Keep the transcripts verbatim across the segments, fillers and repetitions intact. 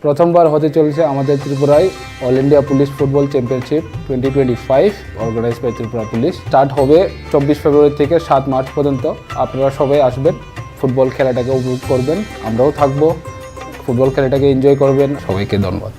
প্রথমবার হতে চলেছে আমাদের ত্রিপুরায় all India police football championship twenty twenty five, organise by Tripura police. Start হবে চব্বিশ ফেব্রুয়ারি থেকে সাত মার্চ পর্যন্ত। আপনারা সবাই আসবেন, ফুটবল খেলাটাকে উপভোগ করবেন, আমরাও থাকবো, ফুটবল খেলাটাকে এনজয় করবেন। সবাইকে ধন্যবাদ।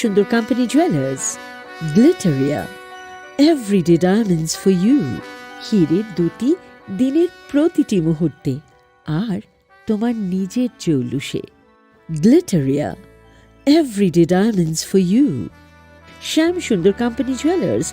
Sundar company jewellers, Glitteria, everyday diamonds for you. হিরে দুটি দিনের প্রতিটি মুহূর্তে আর তোমার নিজের জৌলুসে। Glitteria, everyday diamonds for you. Shyam Sundar company jewellers.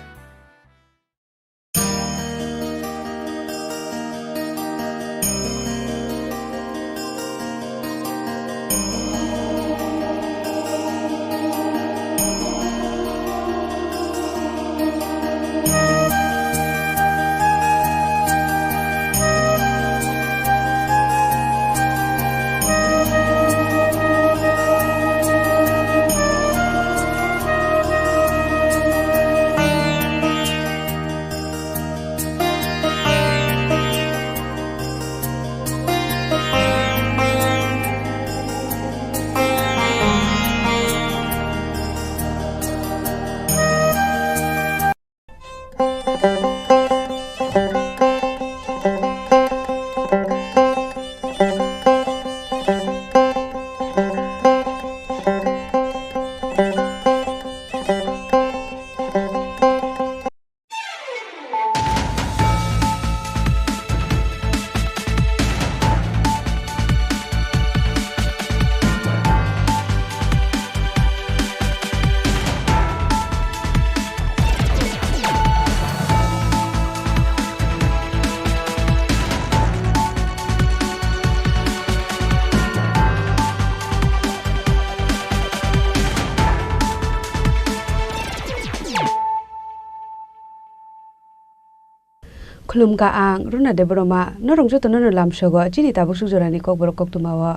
Khulumkha ang Runa Debbarma, norok jotono no lamsogo chini tabuk suk jorani kokborok koktwmao.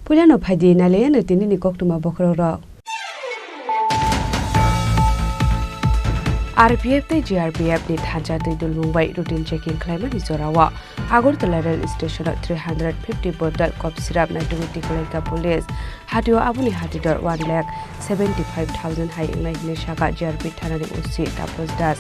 Puilano phaidi nailaiano tinini koktwma bokhorokrok. R P F tei G R P F ni thansa twi dulmung bai routine checking khlaimani jorao Agartala rail station o three hundred fifty bottle cough syrup naitugwi tiklaikha police. Hatio aboni hatidor one lakh seventy five thousand hai wngnai hinwi sakha G R P thanani O C Tapos Das.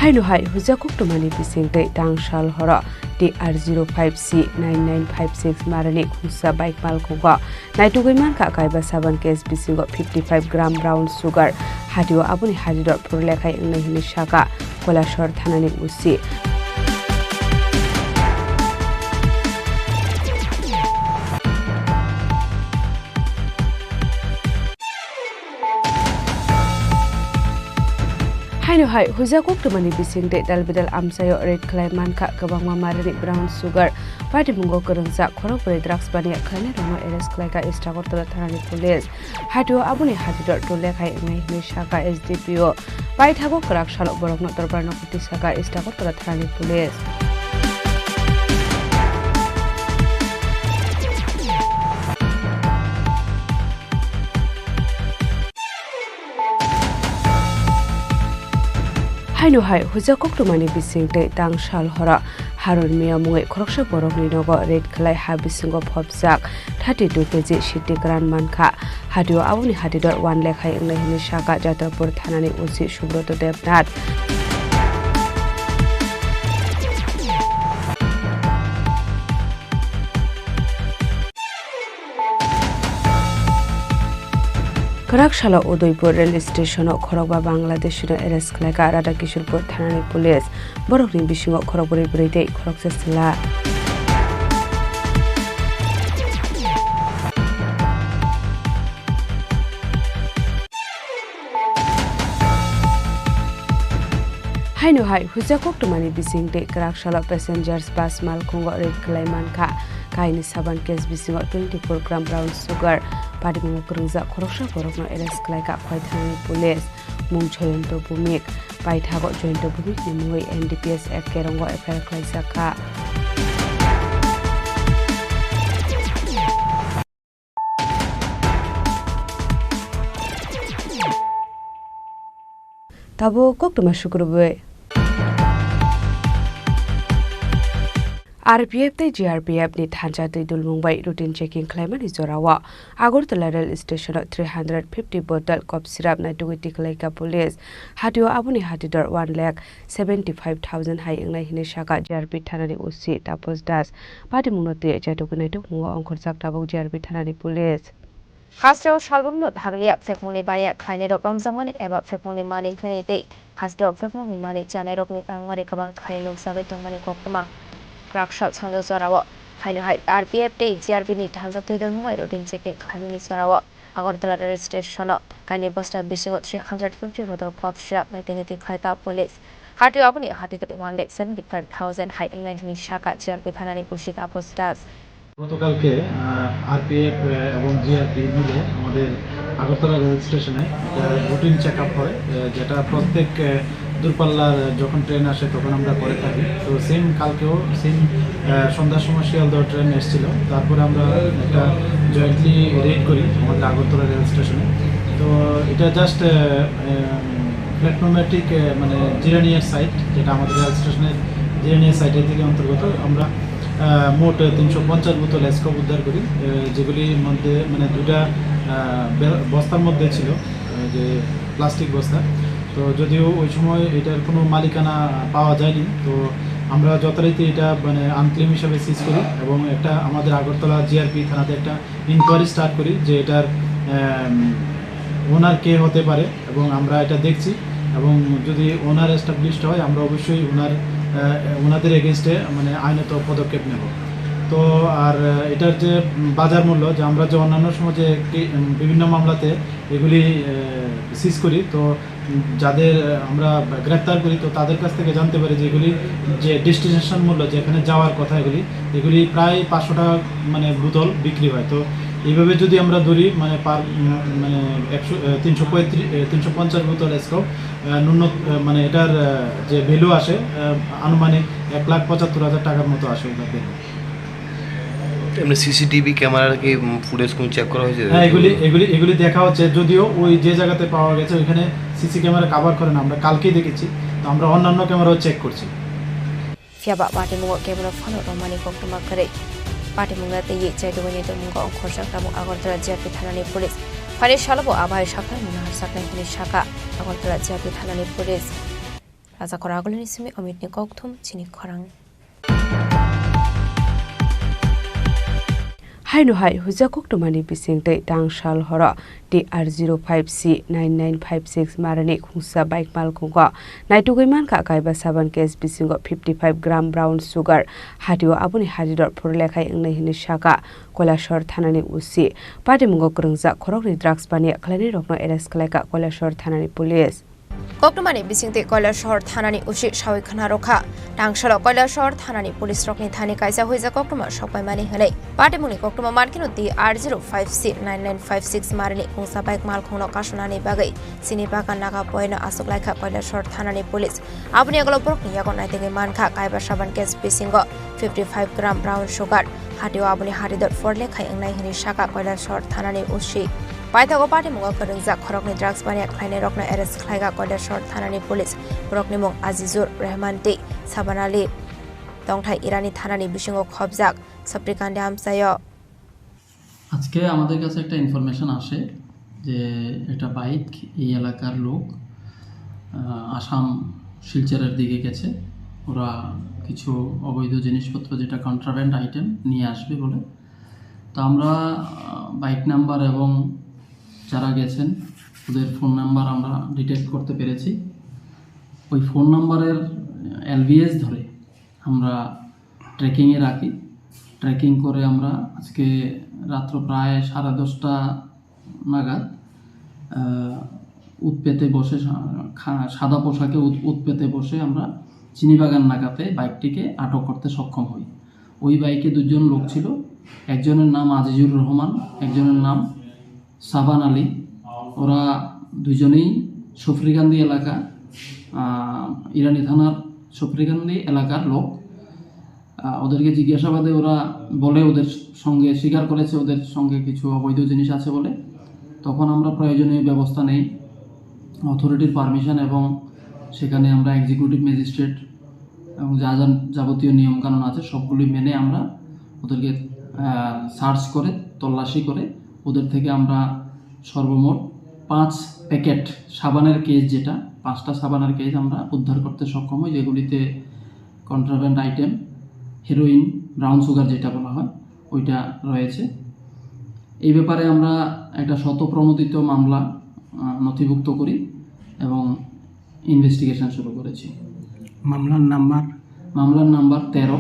Haino hai huja koktwmani bisingtwi tang sal horo T R zero five C nine nine five six marani khungsa bike malkhungo naitugwi mankha kaiba saban case bisingo fifty five gram brown sugar. Hatio aboni hatidor phuru lekhai wngnai hinwi sakha Koilashahar thanani O C. Haino hai huja koktwmani bisingtwi dalbidal amchaio raid khlai mankha kwbangma marani brown sugar. Patimungo kwrwngjak khorokbrwi drugs baniya khlainairokno arrest khlaikha East Agartala thanani police. Hatio aboni hatidor to lekhai wngnai hinwi sakha S D P O. Paithago kwrak salo borokno dorbarno kwtwi sakha East Agartala thanani police. Haino hai huja koktwmani bisingtwi tang sal horo Harun Miya mungwi khoroksa borokni nogo raid khlai ha bisingo phobjak thirty two K G sitti kran mankha. Hatio aboni hatidor one lakh hai wngnai hinwi sakha Jadrapur thanani O C Subroto Debnath. Kwrak salo Udaipur rail station o khorokba Bangladeshino arrest khlaikha Radhakishorpur thanani police. Borokni bisingo khorokbrwi bwrwi tei khoroksa chwla. Haino hai huja koktwmani bisingtwi kwrak salo passengers bus malkhungo raid khlai mankha. Kaini saban case bisingo twenty four gram brown sugar, patimungo kwrwngjak khoroksa borokno arrest khlaikha Khwaithanani police. Mung Joyonto Bhumik, paithago Joyonto Bhumikni mungwi N D P S Act kerongo F I R khlaijakha. Tabuk koktwma sukrubwi. R P F tei G R P F ni thansa twi dulmung bai routine checking khlaimani jorao Agartala rail station o three hundred fifty bottle cough syrup naitugwi tikhlaikha police. Hatio aboni hatidor one lakh seventy five thousand hai wngnai hinwi sakha G R P thanani O C Tapos Das. Patimungno twi chaitugwi naitukmungo ongkhorjak tabuk G R P thanani police. Hasteo salbumno thanglia phekmungni baniya khlainairok romjakmani eba phekmungni manwi hwnwi tei hasteo phekmungni manwi chanairokni tangmani kwbang khai nukjagwi tongmani koktwma raksa sanjak jorao. Haino hai R P F tei G R P ni thansa twi dulmung bai routine checking khlaimani jorao Agartala rail station o kainwi bosta bisingo three hundred fifty bottle cough syrup naitugwi tikhlaikha police. Hatio aboni hatitwi one lakh seventy five thousand hai wngnai hwnwi sakha G R P thanani O C Tapos Das. গতকালকে, আহ, আরপিএফ, আহ, এবং জিআরপি মিলে আমাদের আগরতলা রেল স্টেশনে একটা routine check up হয়, আহ, যেটা প্রত্যেক, আহ, দূরপাল্লার যখন ট্রেন আসে তখন আমরা করে থাকি। তো সেম কালকেও সেম, আহ, সন্ধ্যার সময় শিয়ালদহ ট্রেন এসেছিল, তারপরে আমরা একটা জয়েন্টলি রেড করি আমাদের আগরতলা রেল স্টেশনে। তো এটা জাস্ট, আহ, আহ, প্ল্যাটফর্মের ঠিক, আহ, মানে জিরানিয়ার সাইড, যেটা আমাদের রেল স্টেশনের জিরানিয়ার সাইডের দিকে অন্তর্গত, আমরা আহ, মোট তিনশো পঞ্চাশ বোতল স্কোপ উদ্ধার করি, আহ, যেগুলির মধ্যে মানে দুটা, আহ, বে-, বস্তার মধ্যে ছিল, আহ, যে প্লাস্টিক বস্তা। তো যদিও ওই সময় এটার কোনো মালিকানা পাওয়া যায়নি, তো আমরা যথারীতি এটা মানে আনক্লেম হিসাবে সিজ করি এবং একটা আমাদের আগরতলা জিআরপি থানাতে একটা ইনকোয়ারি স্টার্ট করি যে এটার, আম, ওনার কে হতে পারে। এবং আমরা এটা দেখছি, এবং যদি ওনার এস্টাবলিশড হয়, আমরা অবশ্যই ওনার, আহ, ওনাদের এগেনস্টে মানে আইনত পদক্ষেপ নেব। তো আর, আহ, এটার যে, উম, বাজার মূল্য, যে আমরা যে অন্যান্য সময় যে একটি, উম, বিভিন্ন মামলাতে এগুলি, আহ, সিজ করি, তো, উম, যাদের, আহ, আমরা গ্রেপ্তার করি, তো তাদের কাছ থেকে জানতে পারি যে এগুলি যে ডেস্টিনেশন মূল্য, যেখানে যাওয়ার কথা এগুলি, এগুলি প্রায় পাঁচশো টাকা মানে বোতল বিক্রি হয়। তো এইভাবে যদি আমরা ধরি, মানে পার, উম, মানে একশো, আহ, তিনশো পঁয়ত্রিশ, আহ, তিনশো পঞ্চাশ বোতল স্কোপ, আহ, ন্যূন, আহ, মানে এটার, আহ, যে ভ্যালু আসে, আহ, আনুমানিক এক লাখ পঁচাত্তর হাজার টাকার মতো আসে ওটার ভ্যালু। এমনি সিসিটিভি ক্যামেরার কি, উম, ফুটেজ কোনো চেক করা হয়েছে? হ্যাঁ, এগুলি, এগুলি, এগুলি দেখা হচ্ছে, যদিও ওই যে জায়গাতে পাওয়া গেছে ওইখানে সিসি ক্যামেরা কভার করে না, আমরা কালকেই দেখেছি, তো আমরা অন্যান্য ক্যামেরাও চেক করছি। Phiya ba patimungo kebeno phano romani koktwma kwrwi. Patimungno twiwi chaitugwini tongmungo ongkhorjak tabuk Agartala G R P thanani police. Phaini salobo abai saknai mungno harjaknai hwnwi sakha Agartala G R P thanani police. Rajakhor Agulini simi Omitni kokthum chini khorang. Haino hai huja koktwmani bising tei tang sal horo T R zero five C nine nine five six marani khungsa bike malkhungo naitugwi mankha kaiba saban case bisingo fifty five gram brown sugar hatio aboni hatidor phuru lekhai wngnai hwnwi sakha Koilashahar thanani O C. Patimungo kwrwngjak khoroknwi drugs baniya khlainairokno arrest khlaikha Koilashahar thanani police. Koktwmani bisingtwi Koilashahar thanani O C sawi khna rwkha. Tangsalo Koilashahar thanani police rokni thani kaisa huijak koktwma sokpaimani hwnwi. Patimungni koktwma mankheno T R zero five C nine nine five six marini khungsa bike malkhungno kasonani bagwi chini bagan naga poino achuklaikha Koilashahar thanani police. Aboni agalo borokni yago naitugwi mankha kaiba saban case bisingo fifty five gram brown sugar. Hatio aboni hatidor phuru lekhai wngnai hwnwi sakha Koilashahar thanani O C. Paithago patimungo kwrwngjak khoroknwi drugs baniya khlainairokno arrest khlaikha Koilashahar thanani police. Borokni mung Azizur Rehman tei Saban Ali. Tongthai Irani thanani bisingo khobjak Saprikandi amchaio. আজকে আমাদের কাছে একটা ইনফরমেশন আসে যে একটা বাইক এই এলাকার লোক, আহ, আসাম শিলচরের দিকে গেছে। ওরা কিছু অবৈধ জিনিসপত্র, যেটা কন্ট্রাব্যান্ড আইটেম, নিয়ে আসবে বলে। তো আমরা, আহ, বাইক নাম্বার এবং যারা গেছেন ওদের ফোন নাম্বার আমরা ডিটেক্ট করতে পেরেছি। ওই ফোন নাম্বারের এলবিএস ধরে আমরা ট্র্যাকিংয়ে রাখি। ট্র্যাকিং করে আমরা আজকে রাত্র প্রায় সাড়ে দশটা নাগাদ, আহ, উৎপেতে বসে সা-, খা-, সাদা পোশাকে উৎ-, উৎপেতে বসে আমরা চিনিবাগান নাকাতে বাইকটিকে আটক করতে সক্ষম হই। ওই বাইকে দুজন লোক ছিল, একজনের নাম আজিজুর রহমান, একজনের নাম সাবান আলী। ওরা দুজনেই সফরিকান্দি এলাকা, আহ, ইরানি থানার সফরিকান্দি এলাকার লোক। আহ, ওদেরকে জিজ্ঞাসাবাদে ওরা বলে ওদের সঙ্গে, স্বীকার করেছে ওদের সঙ্গে কিছু অবৈধ জিনিস আছে বলে। তখন আমরা প্রয়োজনীয় ব্যবস্থা নেই, অথরিটির পারমিশন, এবং সেখানে আমরা এক্সিকিউটিভ ম্যাজিস্ট্রেট এবং যা যা যাবতীয় নিয়মকানুন আছে, সবগুলি মেনে আমরা ওদেরকে সার্চ করে, তল্লাশি করে, ওদের থেকে আমরা সর্বমোট পাঁচ প্যাকেট সাবানের কেস, যেটা পাঁচটা সাবানের কেস আমরা উদ্ধার করতে সক্ষম হই, যেগুলিতে contraband item, heroin, brown sugar যেটা বলা হয়, ওইটা রয়েছে। এই ব্যাপারে আমরা একটা স্বতঃপ্রণোদিত মামলা আহ, নথিভুক্ত করি এবং ইনভেস্টিগেশন শুরু করেছি। মামলার নাম্বার? মামলার নাম্বার তেরো,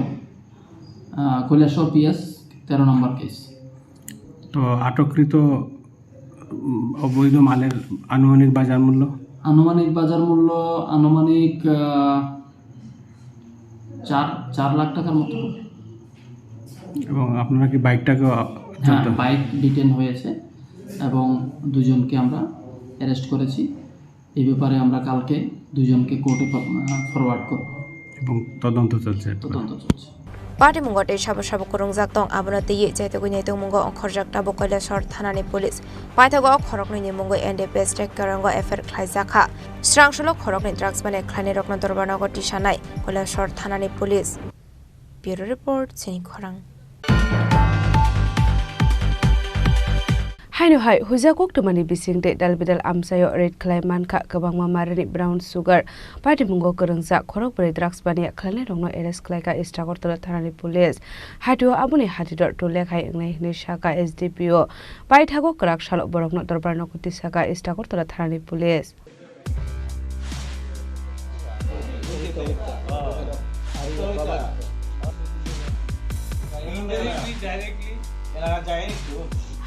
আহ, কৈলাসহর পিএস, তেরো নম্বর কেস। তো আটককৃত, উম, অবৈধ মালের আনুমানিক বাজার মূল্য? আনুমানিক বাজার মূল্য আনুমানিক আহ, চার চার লাখ টাকার মতো হবে। এবং আপনারা কি বাইকটাকে, আহ, হ্যাঁ, জব্দ? বাইক ডিটেন হয়েছে এবং দুজনকে আমরা অ্যারেস্ট করেছি। এই ব্যাপারে আমরা কালকে দুজনকে কোর্টে ফ-, আহ, ফরওয়ার্ড করব। এবং তদন্ত চলছে। তদন্ত চলছে। Patimungo tei sabo sabo kwrwngjak tong, abono twiwi chaitugwi naitugmungo ongkhorjak tabuk Kailasor thanani police. Paithago khoroknwini mungwi N D P S tei kwrwngo F I R khlaijak kha. Srangsulo khoroknwi drugs mane khlainairokno dorbarnogo tisanai Kailasor thanani police. Bureau Report, Chini Khorang. Haino hai, huijak koktwmani bising tei dalbidal amchaio raid khlai mankha kwbangma marini brown sugar. Patimungo kwrwngjak khorok bwrwi drugs baniya khlainairokno arrest khlaikha East Agartala thanani police. Hatio aboni hatidor tole khai wngnai hwnwi sakha S D P O. Paithago kwrak salo borokno dorbar nogo tisakha East Agartala thanani police.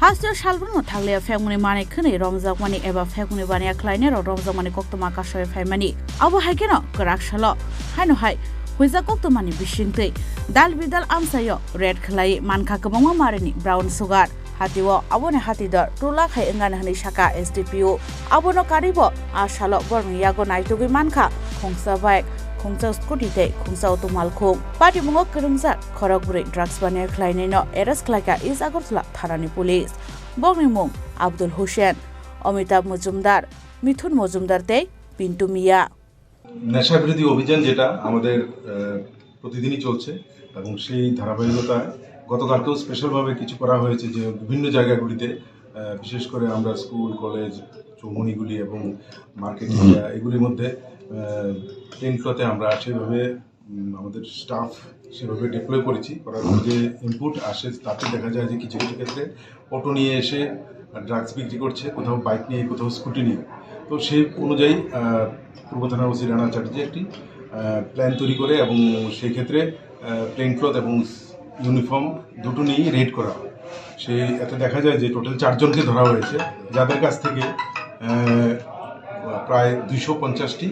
Hasteo salbrumno thanglia phekmani manwi khwnwi romjakmani eba phekmani baniya khlainai rok romjakmani koktwma kasowi phaimani. Abo hai kheno kwrak salo haino hai huijak koktwmani bisingtwi dal bidal amchaio raid khlai mankha kwbangma marini brown sugar. Hatio aboni hatidor tula khai wngani hwnwi sakha S D P O. Abono karibo a salo borokni yago naitugwi mankha khungsa bike, khungsa scooty tei khungsa auto malkhung. Patimungo kwrwngjak khorok bwrwi drugs baniya khlainaino arrest khlaikha East Agartala thanani police. Bokni mung Abdul Hussein, Amitabh Majumdar, Mithun Majumdar tei Pintu Miya. নেশা বিরোধী অভিযান যেটা আমাদের, আহ, প্রতিদিনই চলছে এবং সেই ধারাবাহিকতায় গতকালকেও স্পেশালভাবে কিছু করা হয়েছে যে বিভিন্ন জায়গাগুলিতে, আহ, বিশেষ করে আমরা স্কুল, কলেজ, চৌমুহনীগুলি এবং মার্কেট এরিয়া এগুলির মধ্যে, আহ, প্লেন ক্লথে আমরা সেইভাবে, উম, আমাদের স্টাফ সেভাবে ডিপ্লয় করেছি। করার পর যে ইনপুট আসে তাতে দেখা যায় যে কিছু কিছু ক্ষেত্রে অটো নিয়ে এসে ড্রাগস বিক্রি করছে, কোথাও বাইক নিয়ে, কোথাও স্কুটি নিয়ে। তো সেই অনুযায়ী, আহ, পূর্ব থানার ওসি রানা চ্যাটার্জি একটি, আহ, প্ল্যান তৈরি করে এবং সেই ক্ষেত্রে, আহ, প্লেন ক্লথ এবং ইউনিফর্ম দুটো নিয়েই রেড করা হয়। সেই এতে দেখা যায় যে টোটাল চারজনকে ধরা হয়েছে, যাদের কাছ থেকে, আহ, প্রায় দুইশো পঞ্চাশটি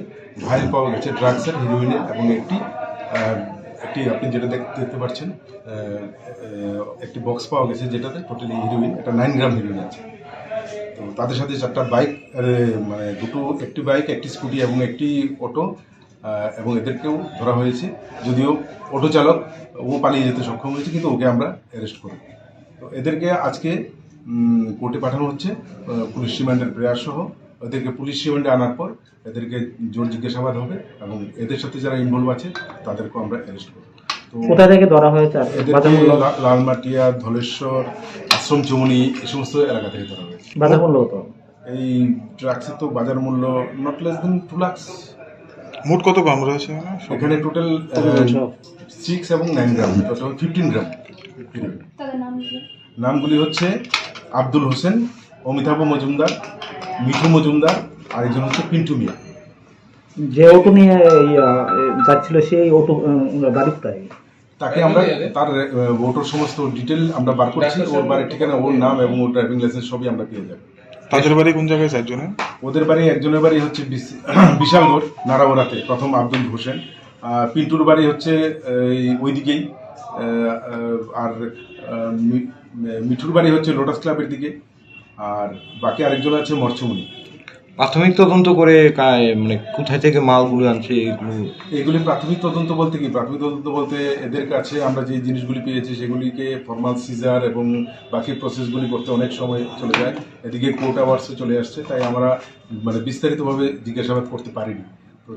ভাইল পাওয়া গেছে ড্রাগসের, হেরোইনের এবং একটি, আহ, একটি আপনি যেটা দেখ-, দেখতে পাচ্ছেন, আহ, আহ, একটি বক্স পাওয়া গেছে যেটাতে টোটালি হিরোইন, একটা নাইন গ্রাম হিরোইন আছে। তো তাদের সাথে চারটা বাইক, আহ, মানে দুটো, একটি বাইক, একটি স্কুটি এবং একটি অটো, আহ, এবং এদেরকেও ধরা হয়েছে। যদিও অটো চালক ও পালিয়ে যেতে সক্ষম হয়েছে, কিন্তু ওকে আমরা অ্যারেস্ট করি। তো এদেরকে আজকে, উম, কোর্টে পাঠানো হচ্ছে, আহ, পুলিশ রিমান্ডের প্রেয়ার সহ। এদেরকে পুলিশ রিমান্ডে আনার পর এদেরকে জোর জিজ্ঞাসাবাদ হবে এবং এদের সাথে যারা ইনভলভ আছে তাদেরকেও আমরা অ্যারেস্ট করব। তো কোথা থেকে ধরা হয়েছে আর কি? এদেরকে বাজার মূল্য? লা-, লালমাটিয়া, ধলেশ্বর, আশ্রম চৌমুহনী, এই সমস্ত এলাকা থেকে ধরা হয়েছে। বাজার মূল্য কত? এই ড্রাগসের তো বাজার মূল্য not less than two lakhs। মোট কত গ্রাম রয়েছে এখানে? এখানে টোটাল, কত গ্রাম আহ, সব? সিক্স এবং নাইন গ্রাম, টোটাল ফিফটিন গ্রাম। তাদের নাম কি? নামগুলি হচ্ছে আব্দুল হোসেন, অমিতাভ মজুমদার, মিঠু মজুমদার, আর একজন হচ্ছে পিন্টু মিয়া। যে অটো নিয়ে এই, আহ, যাচ্ছিল, সেই অটো, আহ, গাড়ি কোথায়? তাকে আমরা তার, আহ, অটোর সমস্ত ডিটেল আমরা বার করছি, ওর বাড়ির ঠিকানা, ওর নাম এবং ওর ড্রাইভিং লাইসেন্স সবই আমরা পেয়ে যাবো। তাদের বাড়ি কোন জায়গায় চারজনের? ওদের বাড়ি, একজনের বাড়ি হচ্ছে বিশ-, বিশালগড় নারাওরাতে, প্রথম আব্দুল হোসেন। আহ, পিন্টুর বাড়ি হচ্ছে, আহ, এই ওইদিকেই, আহ, আহ, আর, আহ, মি-, মিঠুর বাড়ি হচ্ছে লোটাস ক্লাবের দিকে, আর বাকি আরেকজন আছে মরচুমনি। প্রাথমিক তদন্ত করে কা-, মানে কোথায় থেকে মালগুলো আনছে এগুলো? এগুলি প্রাথমিক তদন্ত বলতে কি? প্রাথমিক তদন্ত বলতে এদের কাছে আমরা যে জিনিসগুলি পেয়েছি সেগুলিকে ফর্মাল সিজার এবং বাকি প্রসেসগুলি করতে অনেক সময় চলে যায়। এদিকে কোর্ট আওয়ার্সও চলে আসছে, তাই আমরা মানে বিস্তারিতভাবে জিজ্ঞাসাবাদ করতে পারিনি।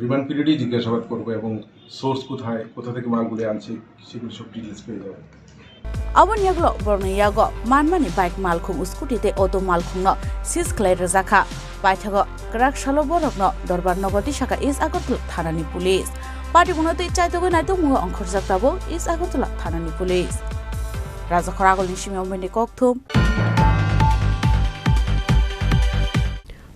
রিমান্ড পিরিয়ডেই জিজ্ঞাসাবাদ করবো এবং সোর্স কোথায়, কোথা থেকে মালগুলি আনছে, সেগুলি সব ডিটেলস পেয়ে যাবো। Aboni yagulo borokni yago manmani bike malkhung, scooty tei auto malkhungno seize khlai rwjakha. Paithago kwrak salo borokno Dorbar Nogo tisakha East Agartala thanani police. Patimungno tei chaitugwi naitugmungo ongkhorjak tabuk East Agartala thanani police. Rajakhor agulni simi Omoni Kokthum.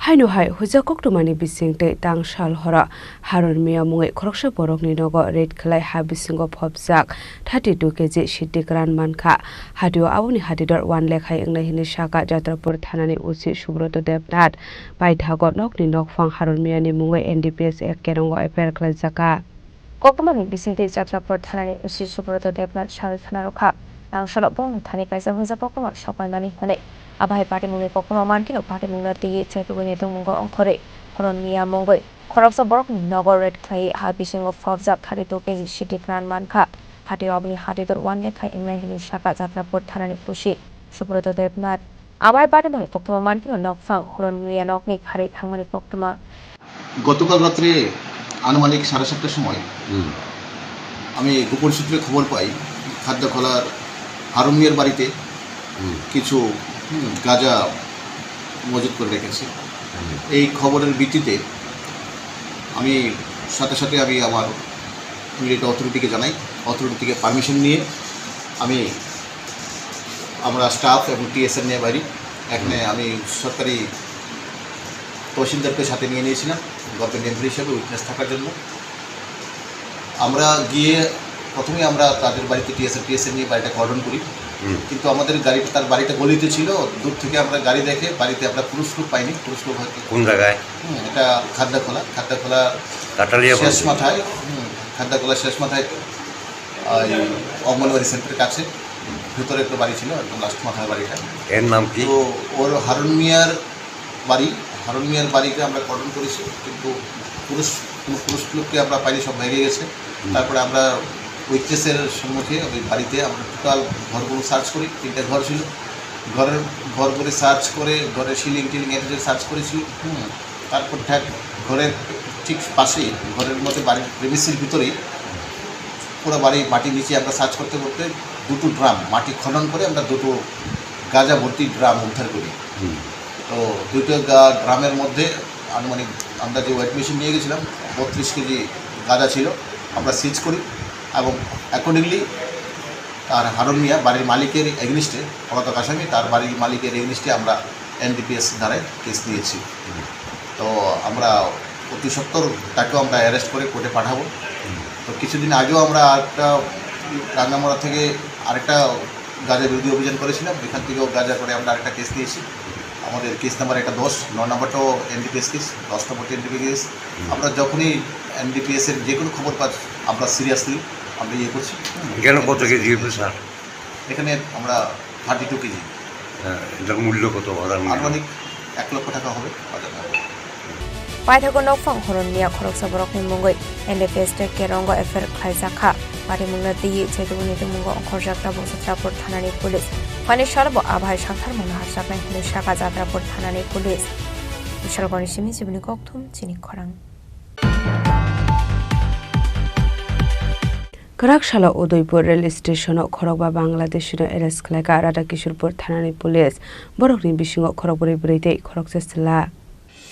Haino hai huja koktwmani bising tei tang sal horo Harun Miya mungwi khoroksa borokni nogo raid khlai ha bisingo phobjak thirty two K G siddi kwran mankha. Hatio aboni hatidor one lakh hai wngnai hwnwi sakha Jatrapur thanani O C Subroto Debnath. Paithago nokni nokphang Harun Miyani mungwi N D P S Act kerongo F I R khlaijakha. Koktwmani bisingtwi Jatrapur thanani O C Subroto Debnath sawi khna rwkha, tang salo borokni thani kaisa hwnjak koktwma sokpaimani hwnwi. Abo hai patimungni koktwma mankhe patimungno twiwi chaitugwini tongmungo ongkhorwi Harun Miya mungwi khoroksa borokni nogo raid khlaiwi ha bisingo phobjak thirty two K G siddi kwran mankha. Hatio aboni hatidor one lakh hai wngnai hwnwi sakha Jatrapur thanani O C Subroto Debnath. Abo hai patimungni koktwma mankhe nokphang Harun Miya nokni kharwi thangmani koktwma. গতকাল রাত্রে আনুমানিক সাড়ে সাতটার সময় হুম। আমি গোপন সূত্রে খবর পাই খাদ্যখোলার হারুমিয়ার বাড়িতে হুম। কিছু হুম, গাঁজা মজুত করে রেখেছে। হুম। এই খবরের ভিত্তিতে আমি সাথে সাথে আমি আমার ইমিডিয়েট অথরিটিকে জানাই। অথরিটি থেকে পারমিশন নিয়ে আমি আমরা স্টাফ এবং টিএসএন নিয়ে বাইরি। এখানে আমি সরকারি তহসিলদারকে সাথে নিয়ে নিয়েছিলাম গভর্নমেন্ট এমপ্লয়ি হিসেবে উইটনেস থাকার জন্য। আমরা গিয়ে প্রথমেই আমরা তাদের বাড়িতে টিএসএন টিএসএন নিয়ে বাড়িটা কর্ডন করি। হুম। কিন্তু আমাদের গাড়িটা, তার বাড়িটা গলিতে ছিল, দূর থেকে আমরা গাড়ি দেখে বাড়িতে আমরা পুরুষ লোক পাইনি। পুরুষ লোক হয়তো কোন জায়গায়? হুম, এটা খাদ্যখোলা, খাদ্যখোলা কাটালিয়া শেষ বলছে। মাথায়, হুম, খাদ্যখোলা শেষ মাথায় ওই অঙ্গনওয়াড়ি সেন্টারের কাছে ভিতরে একটা বাড়ি ছিল, একদম লাস্ট মাথার বাড়িটা। এর নাম কি? তো ওর হারুন মিয়ার বাড়ি, হারুন মিয়ার বাড়িতে আমরা কর্ডন করেছি, কিন্তু পুরুষ, কোনো পুরুষ লোককে আমরা পাইনি, সব বাইরে গেছে। হুম। তারপরে আমরা উইটনেসের সম্মুখে ওই বাড়িতে আমরা টোটাল ঘরগুলো সার্চ করি, তিনটা ঘর ছিল, ঘরের, ঘরগুলি সার্চ করে, ঘরের সিলিং টিলিং এ টু জেড সার্চ করেছি। হুম, তারপর ঠেক ঘরের ঠিক পাশেই, ঘরের মধ্যে, বাড়ির প্রেমিসের ভিতরেই পুরো বাড়ি মাটির নিচে আমরা সার্চ করতে করতে দুটো ড্রাম মাটি খনন করে আমরা দুটো গাঁজা ভর্তি ড্রাম উদ্ধার করি। হুম। তো দুটো গা-, ড্রামের মধ্যে আনুমানিক আমরা যে ওয়েট মেশিন নিয়ে গেছিলাম, বত্রিশ কেজি গাঁজা ছিল, আমরা সিজ করি এবং অ্যাকর্ডিংলি তার হারুন মিয়া বাড়ির মালিকের এগেনিস্টে, পলাতক আসামি, তার বাড়ির মালিকের এগেনিস্টে আমরা এনডিপিএস ধারায় কেস দিয়েছি। তো আমরা অতি সত্বর তাকেও আমরা অ্যারেস্ট করে কোর্টে পাঠাবো। তো কিছুদিন আগেও আমরা আরেকটা রাঙ্গামারা থেকে আরেকটা গাঁজা বিরোধী অভিযান করেছিলাম, ওইখান থেকেও গাঁজা করে আমরা আরেকটা কেস দিয়েছি। আমাদের কেস নাম্বার একটা দশ, ন নম্বরটাও এনডিপিএস কেস, দশ নম্বরটা এনডিপিএস কেস। আমরা যখনই এনডিপিএস এর যে কোনো খবর পাচ্ছি, আমরা সিরিয়াসলি আমরা ইয়ে করছি। এখানে কত কেজি হয়েছে, স্যার? এখানে আমরা থার্টি টু কেজি। হ্যাঁ, এটার মূল্য কত, বাজার মূল্য? আনুমানিক এক লক্ষ টাকা হবে বাজার মূল্য। Paithago nokphang Harun Miya khoroksa borokni mungwi N D P S tei kerongo F I R khlaijakha. Patimungno twiwi chaitugwini tongmungo ongkhorjak tabuk Jatrapur thanani police. Phaini salobo abo hai sangtharmungno hapjaknai hwnwi sakha Jatrapur thanani police. Bishalgorni simi chibini kokthum chini khorang. Kwrak salo Udaipur rail station-o khorokba Bangladeshino arrest khlaikha Radhakishorpur thanani police. Borokni bisingo khorokbrwi bwrwi tei khoroksa chwla.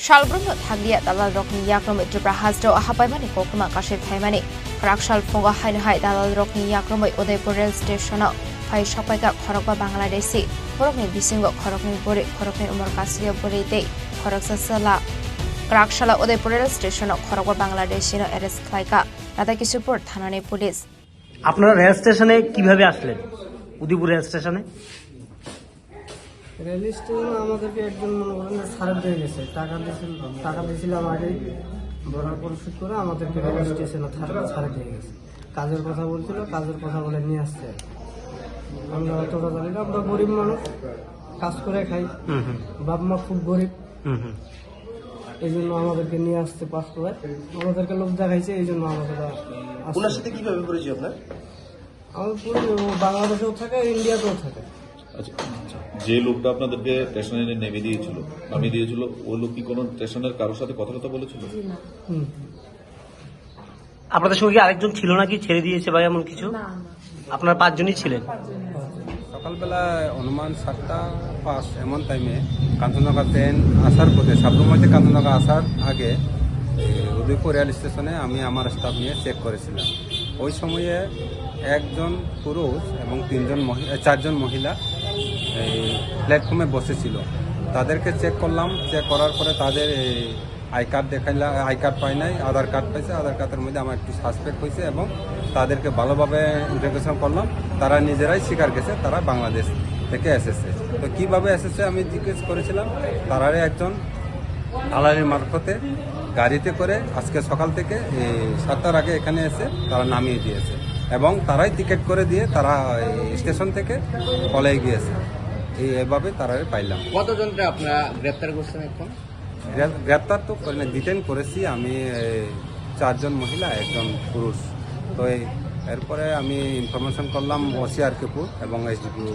Salbrumno thanglia dalalrokni yakromwi Tripura hasteo hapaimani koktwma kasui phaimani. Kwrak sal phungo haino hai dalalrokni yakromwi Udaipur rail station-o phai sokpaikha khorokba Bangladeshi. Borokni bisingo khoroknwi bwrwi, khoroknwi umor kasui bwrwi tei khoroksa chwla. Kwrak salo Udaipur rail station-o khorokba Bangladeshino arrest khlaikha Radhakishorpur thanani police. আপনারা রেল স্টেশনে কিভাবে আসলেন? উদয়পুর রেল স্টেশনে? রেল স্টেশনে আমাদেরকে একজন, মনে করেন যে, স্যার দিয়ে গেছে, টাকা দিয়েছিল, টাকা দিয়েছিলাম আগে, ভাড়া পরিশোধ করে আমাদেরকে রেল স্টেশনে ছাড়-, ছাড়ে দিয়ে গেছে। কাজের কথা বলছিল, কাজের কথা বলে নিয়ে আসছে। আমরা অতটা জানি না, আমরা গরিব মানুষ, কাজ করে খাই, হুম, হুম। বাপ মা খুব গরিব। হুম, হুম। এই জন্য আমাদেরকে নিয়ে আসছে পাঁচতলায়। আমাদেরকে লোক দেখাইছে, এই জন্য আমাদের আসছে। ওনার সাথে কিভাবে পরিচয় আপনার? আমার পুরো বাংলাদেশেও থাকে, ইন্ডিয়াতেও থাকে। আচ্ছা, যে লোকটা আপনাদেরকে স্টেশনে এনে নেমে দিয়েছিল, নামিয়ে দিয়েছিল, ওই লোক কি কোনো স্টেশনের কারোর সাথে কথা কথা বলেছিল? জি না। হুম। আপনাদের সঙ্গে কি আরেকজন ছিল নাকি, ছেড়ে দিয়েছে বা এমন কিছু? না, না। আপনারা পাঁচজনই ছিলেন? পাঁচজনই আছি। সকালবেলা অনুমান সাতটা পাঁচ এমন টাইমে কাঞ্চনজঙ্ঘা ট্রেন আসার পথে, সাবরুম হইতে কাঞ্চনজঙ্ঘা আসার আগে, এ, উদয়পুর রেল স্টেশনে আমি আমার স্টাফ নিয়ে চেক করেছিলাম। ওই সময়ে একজন পুরুষ এবং তিনজন মহি-, এ, চারজন মহিলা এই প্ল্যাটফর্মে বসেছিল। তাদেরকে চেক করলাম, চেক করার পরে তাদের এই আই কার্ড দেখাইলা, আই কার্ড পাই নাই, আধার কার্ড পাইছে। আধার কার্ডের মধ্যে আমার একটু সাসপেক্ট হয়েছে এবং তাদেরকে ভালোভাবে ইন্টারোগেশন করলাম। তারা নিজেরাই স্বীকার গেছে, তারা বাংলাদেশ থেকে এসেছে। তো কিভাবে এসেছে আমি জিজ্ঞেস করেছিলাম, তারারে একজন দালালের মারফতে গাড়িতে করে আজকে সকাল থেকে এই সাতটার আগে এখানে এসে তারা নামিয়ে দিয়েছে এবং তারাই টিকিট করে দিয়ে তারা এই স্টেশন থেকে পলাই গিয়েছে। এই এভাবে তারারে পাইলাম। কতজনকে আপনারা গ্রেপ্তার করছেন এখন? গ্রে-, গ্রেপ্তার তো করে না, ডিটেইন করেছি আমি, এই, চারজন মহিলা, একজন পুরুষ। তো এই, এরপরে আমি ইনফরমেশন করলাম ওসি আরকেপুর এবং এসডিপিও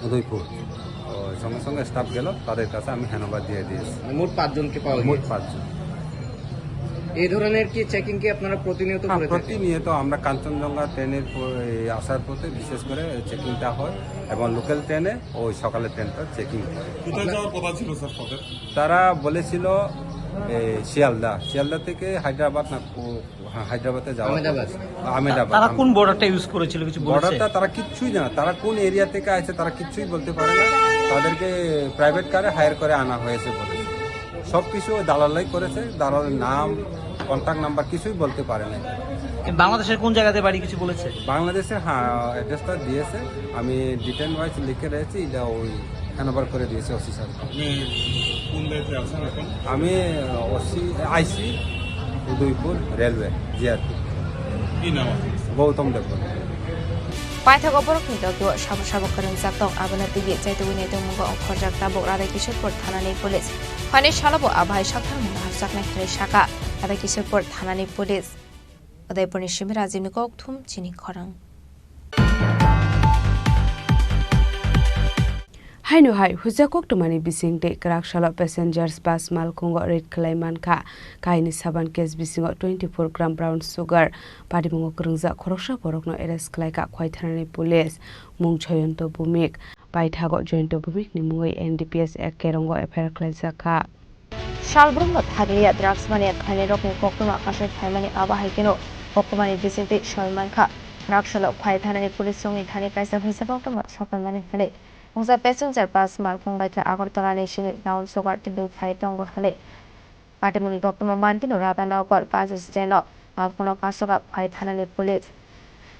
উদয়পুর। তো সঙ্গে সঙ্গে স্টাফ গেল, তাদের কাছে আমি হ্যান্ডওভার দিয়ে দিয়েছি। মানে মোট পাঁচজনকে পাওয়া মোট গিয়েছে। পাঁচজন। এই ধরনের কি চেকিং কি আপনারা প্রতিনিয়ত হ্যাঁ, করে থাকেন? প্রতিনিয়ত আমরা কাঞ্চনজঙ্ঘা ট্রেনের প-, এই আসার পথে বিশেষ করে চেকিংটা হয় এবং লোকাল ট্রেনে ওই সকালের ট্রেনটা চেকিং হয়। কোথায় যাওয়ার কথা ছিল স্যার তাদের? তারা বলেছিল, এ, শিয়ালদা, শিয়ালদা থেকে হায়দ্রাবাদ না কো-, হ্যাঁ, হায়দ্রাবাদে যাওয়ার আহমেদাবাদ। কথা। আহমেদাবাদ। তারা কোন বর্ডারটা ইউজ করেছিল কিছু বলেছে? বর্ডারটা তারা কিচ্ছুই জানে, তারা কোন এরিয়া থেকে আসে তারা কিচ্ছুই বলতে পারে না। তাদেরকে প্রাইভেট কারে হায়ার করে আনা হয়েছে বলে। সব কিছু দালালাই করেছে, দালালের নাম, কন্ট্যাক্ট নাম্বার কিছুই বলতে পারে না। এ, বাংলাদেশের কোন জায়গাতে বাড়ি কিছু বলেছে? বাংলাদেশের, হ্যাঁ, অ্যাড্রেসটা দিয়েছে, আমি ডিটেইল ওয়াইজ লিখে রয়েছি, এটা ওই হ্যান্ডওভার করে দিয়েছে ওসি স্যার। আপনি কোন দায়িত্বে আছেন এখন? আমি ওসি, আইসি, উদয়পুর রেলওয়ে, জিআরপি। কি নাম আপনার? গৌতম Debbarma. Paithago borokni tokio sabo sabo kwrwngjak tong, abono twiwi chaitugwi naitukmungo ongkhorjak tabuk Radha Kishorpur thanani police. Phaini salobo a bahai saktharmung naharjaknai hwnwi sakha Radha Kishorpur thanani police. Udaipurni simi Rajibni kokthum chini khorang. Haino hai, huja koktwmani bisingtwi kwrak salo passengers bus malkhungo raid khlai mankha. Kaini saban case bisingo twenty four gram brown sugar patimungo kwrwngjak khoroksa borokno arrest khlaikha Khowai thanani police. Mung Joyonto Bhumik. Paithago Joyonto Bhumikni mungwi N D P S Ek Kerongo F I R khlaijakha. Salbrumno thaglia drugs mania khlainairokni koktwma kasui phaimani, abo hai kheno koktwmani bisingtwi soi mankha. Drugs salo Khowai thanani police chongni thani kaisa phaisa koktwma sokomani hwnwi mungsa passenger bus malkhung bai khe Agartala ni simi brown sugar twiwi phai tongo hwnwi patimungni koktwma mantino Radhanagar bus stand o malkhungno kasoka Khowai thanani police.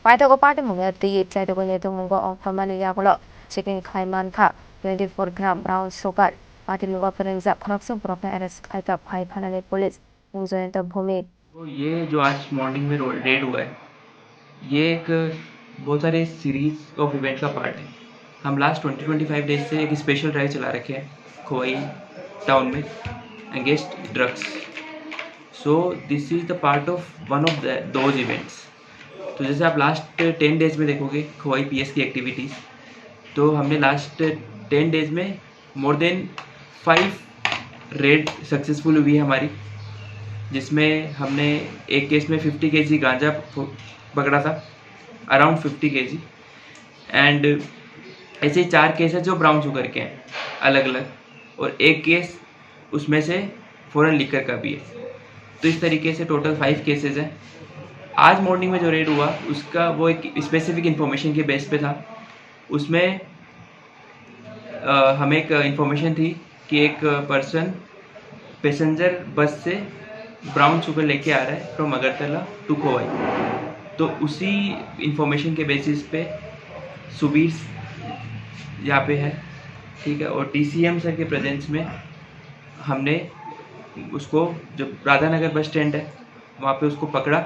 Paithago patimungni twi chaitugwi naitukmungo ongkhormani yagulo checking khlai mankha twenty four gram brown sugar. Patimungo phrwngjak khoroksa borokno arrest khlaikha Khowai thanani police. Mung Joyonto Bhumik. तो ये जो आज मॉर्निंग में रो-, रेड हुआ है, ये एक बहुत सारे सीरीज ऑफ इवेंट का पार्ट है। हम last twenty twenty five days से एक स्पेशल ड्राइव चला रखे हैं खोवाई टाउन में against drugs. So this is the part of one of the, those events. तो जैसे आप लास्ट टेन डेज में देखोगे खोवाई पीएस की एक्टिविटीज़, तो हमने लास्ट टेन डेज में more than five red successful हुई है हमारी, जिसमें हमने एक केस में फिफ्टी केजी गांजा प-, पकड़ा था, अराउंड फिफ्टी केजी, एंड ऐसे ही चार केस है जो ब्राउन शुगर के हैं अलग अलग, और एक केस उसमें से फॉरेन लिकर का भी है। तो इस तरीके से टोटल फ़ाइव केसेस हैं। आज मॉर्निंग में जो रेड हुआ, उसका वो एक स्पेसिफिक इन्फॉर्मेशन के बेस पे था। उसमें अ, हमें एक इन्फॉर्मेशन थी कि एक पर्सन पैसेंजर बस से ब्राउन शुगर लेके आ रहा है फ्रॉम अगरतला टू खोवाई। तो उसी इन्फॉर्मेशन के बेसिस पे सुबीर यहाँ पे है, ठीक है, और डीसीएम सर के प्रेजेंस में हमने उसको, जो राधानगर बस स्टैंड है, वहाँ पे उसको पकड़ा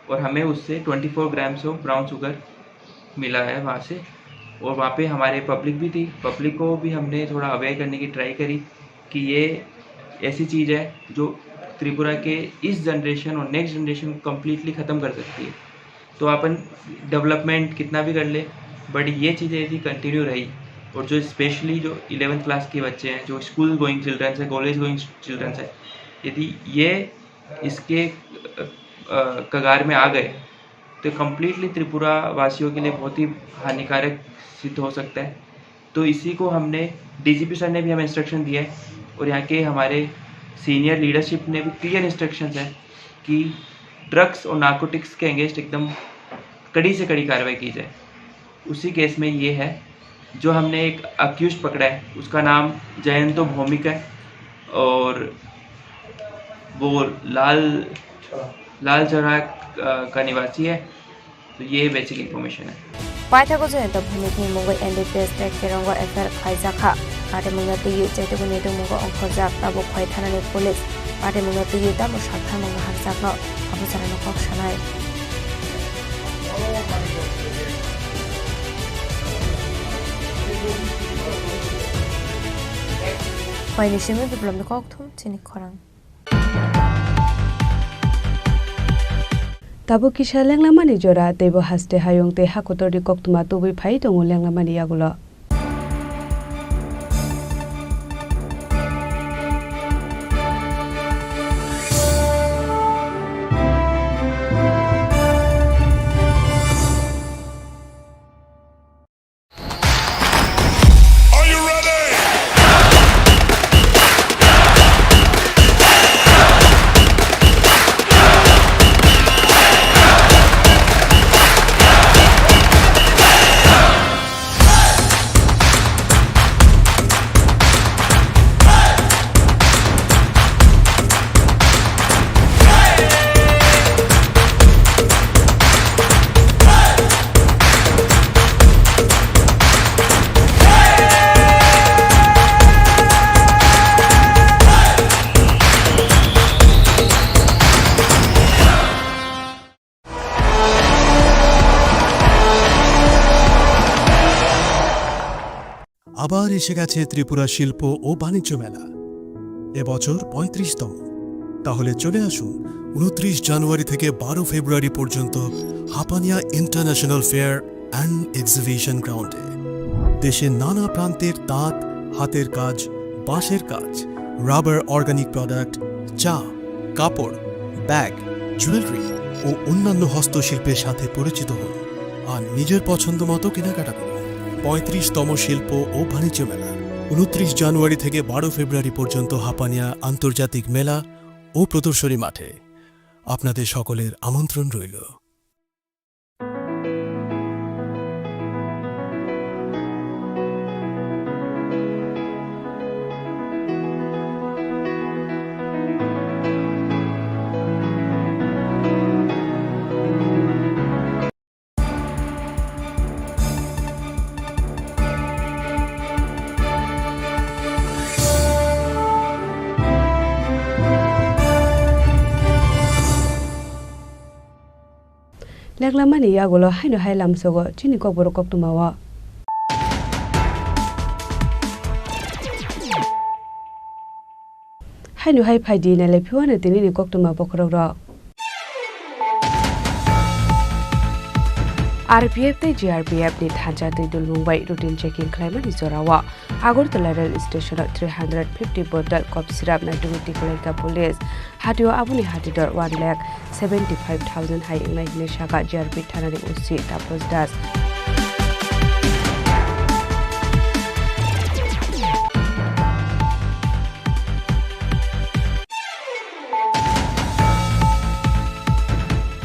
और हमें उससे twenty four grams of brown sugar मिला है वहाँ से। और वहाँ पे हमारे पब्लिक भी थी, पब्लिक को भी हमने थोड़ा अवेयर करने की ट्राई करी कि ये ऐसी चीज़ है जो त्रिपुरा के इस जनरेशन और नेक्स्ट जनरेशन को कम्प्लीटली ख़त्म कर सकती है। तो अपन डेवलपमेंट कितना भी कर ले, बट ये चीज़ें यदि कंटिन्यू रही, और जो स्पेशली जो इलेवेंथ क्लास के बच्चे हैं, जो स्कूल गोइंग चिल्ड्रंस है, कॉलेज गोइंग चिल्ड्रंस है, यदि ये इसके, अ, अ, कगार में आ गए, तो कंप्लीटली त्रिपुरा वासियों के लिए बहुत ही हानिकारक सिद्ध हो सकता है। तो इसी को हमने, डीजीपी सर ने भी हमें इंस्ट्रक्शन दिया है और यहाँ के हमारे सीनियर लीडरशिप ने भी क्लियर इंस्ट्रक्शंस है कि ड्रग्स और नार्कोटिक्स के अगेंस्ट एकदम कड़ी से कड़ी कार्रवाई की जाए। उसी केस में ये है, जो हमने एक अक्यूज पकड़ा है, उसका नाम जयंतो भौमिक है और वो लाल, लाल चौराहा, अ, का निवासी है। तो ये बेसिक इन्फॉर्मेशन है। Paithago Jayanta Bhumik ni mungwi M B B S tei Kerongo F I R khlaijakha. Patimungno twiwi Chaitokni tongmungo ongkhorjak, tabuk Khwai thanani police patimungno twiwi tamo saltharmung naharjakno abo jorano kok sanai. Khwaini simi Biplobni kokthum chini khorang. Tabuk kisa lenglamani jora, teibo haste hayung tei hakotorni koktwma tubui phai tongo lenglamani yagulo. আবার এসে গেছে ত্রিপুরা শিল্প ও বাণিজ্য মেলা। এবছর পঁয়ত্রিশতম। তাহলে চলে আসুন ঊনত্রিশ জানুয়ারি থেকে বারো ফেব্রুয়ারি পর্যন্ত Hapania international fair and exhibition গ্রাউন্ডে। দেশের নানা প্রান্তের তাঁত, হাতের কাজ, বাঁশের কাজ, রাবার অর্গানিক প্রোডাক্ট, চা, কাপড়, ব্যাগ, জুয়েলারি ও অন্যান্য হস্তশিল্পের সাথে পরিচিত হন আর নিজের পছন্দ মতো কেনাকাটা করুন। পঁয়ত্রিশতম শিল্প ও বাণিজ্য মেলা, ঊনত্রিশ জানুয়ারি থেকে বারো ফেব্রুয়ারি পর্যন্ত হাপানিয়া আন্তর্জাতিক মেলা ও প্রদর্শনী মাঠে। আপনাদের সকলের আমন্ত্রণ রইল। Lenglamani yagulo haino hai lamsogo chini kokborok koktwmao. Haino hai phaidi nailai phiwano tinini koktwma bokhorokrok. R P F tei G R P F ni thansa twi dulmung bai routine checking khlaimani jorao Agartala rail station o three hundred fifty bottle cough syrup naitugwi tikhlaikha police. Hatio aboni hatidor one lakh seventy five thousand hai wngnai hinwi sakha G R P thanani O C Tapos Das.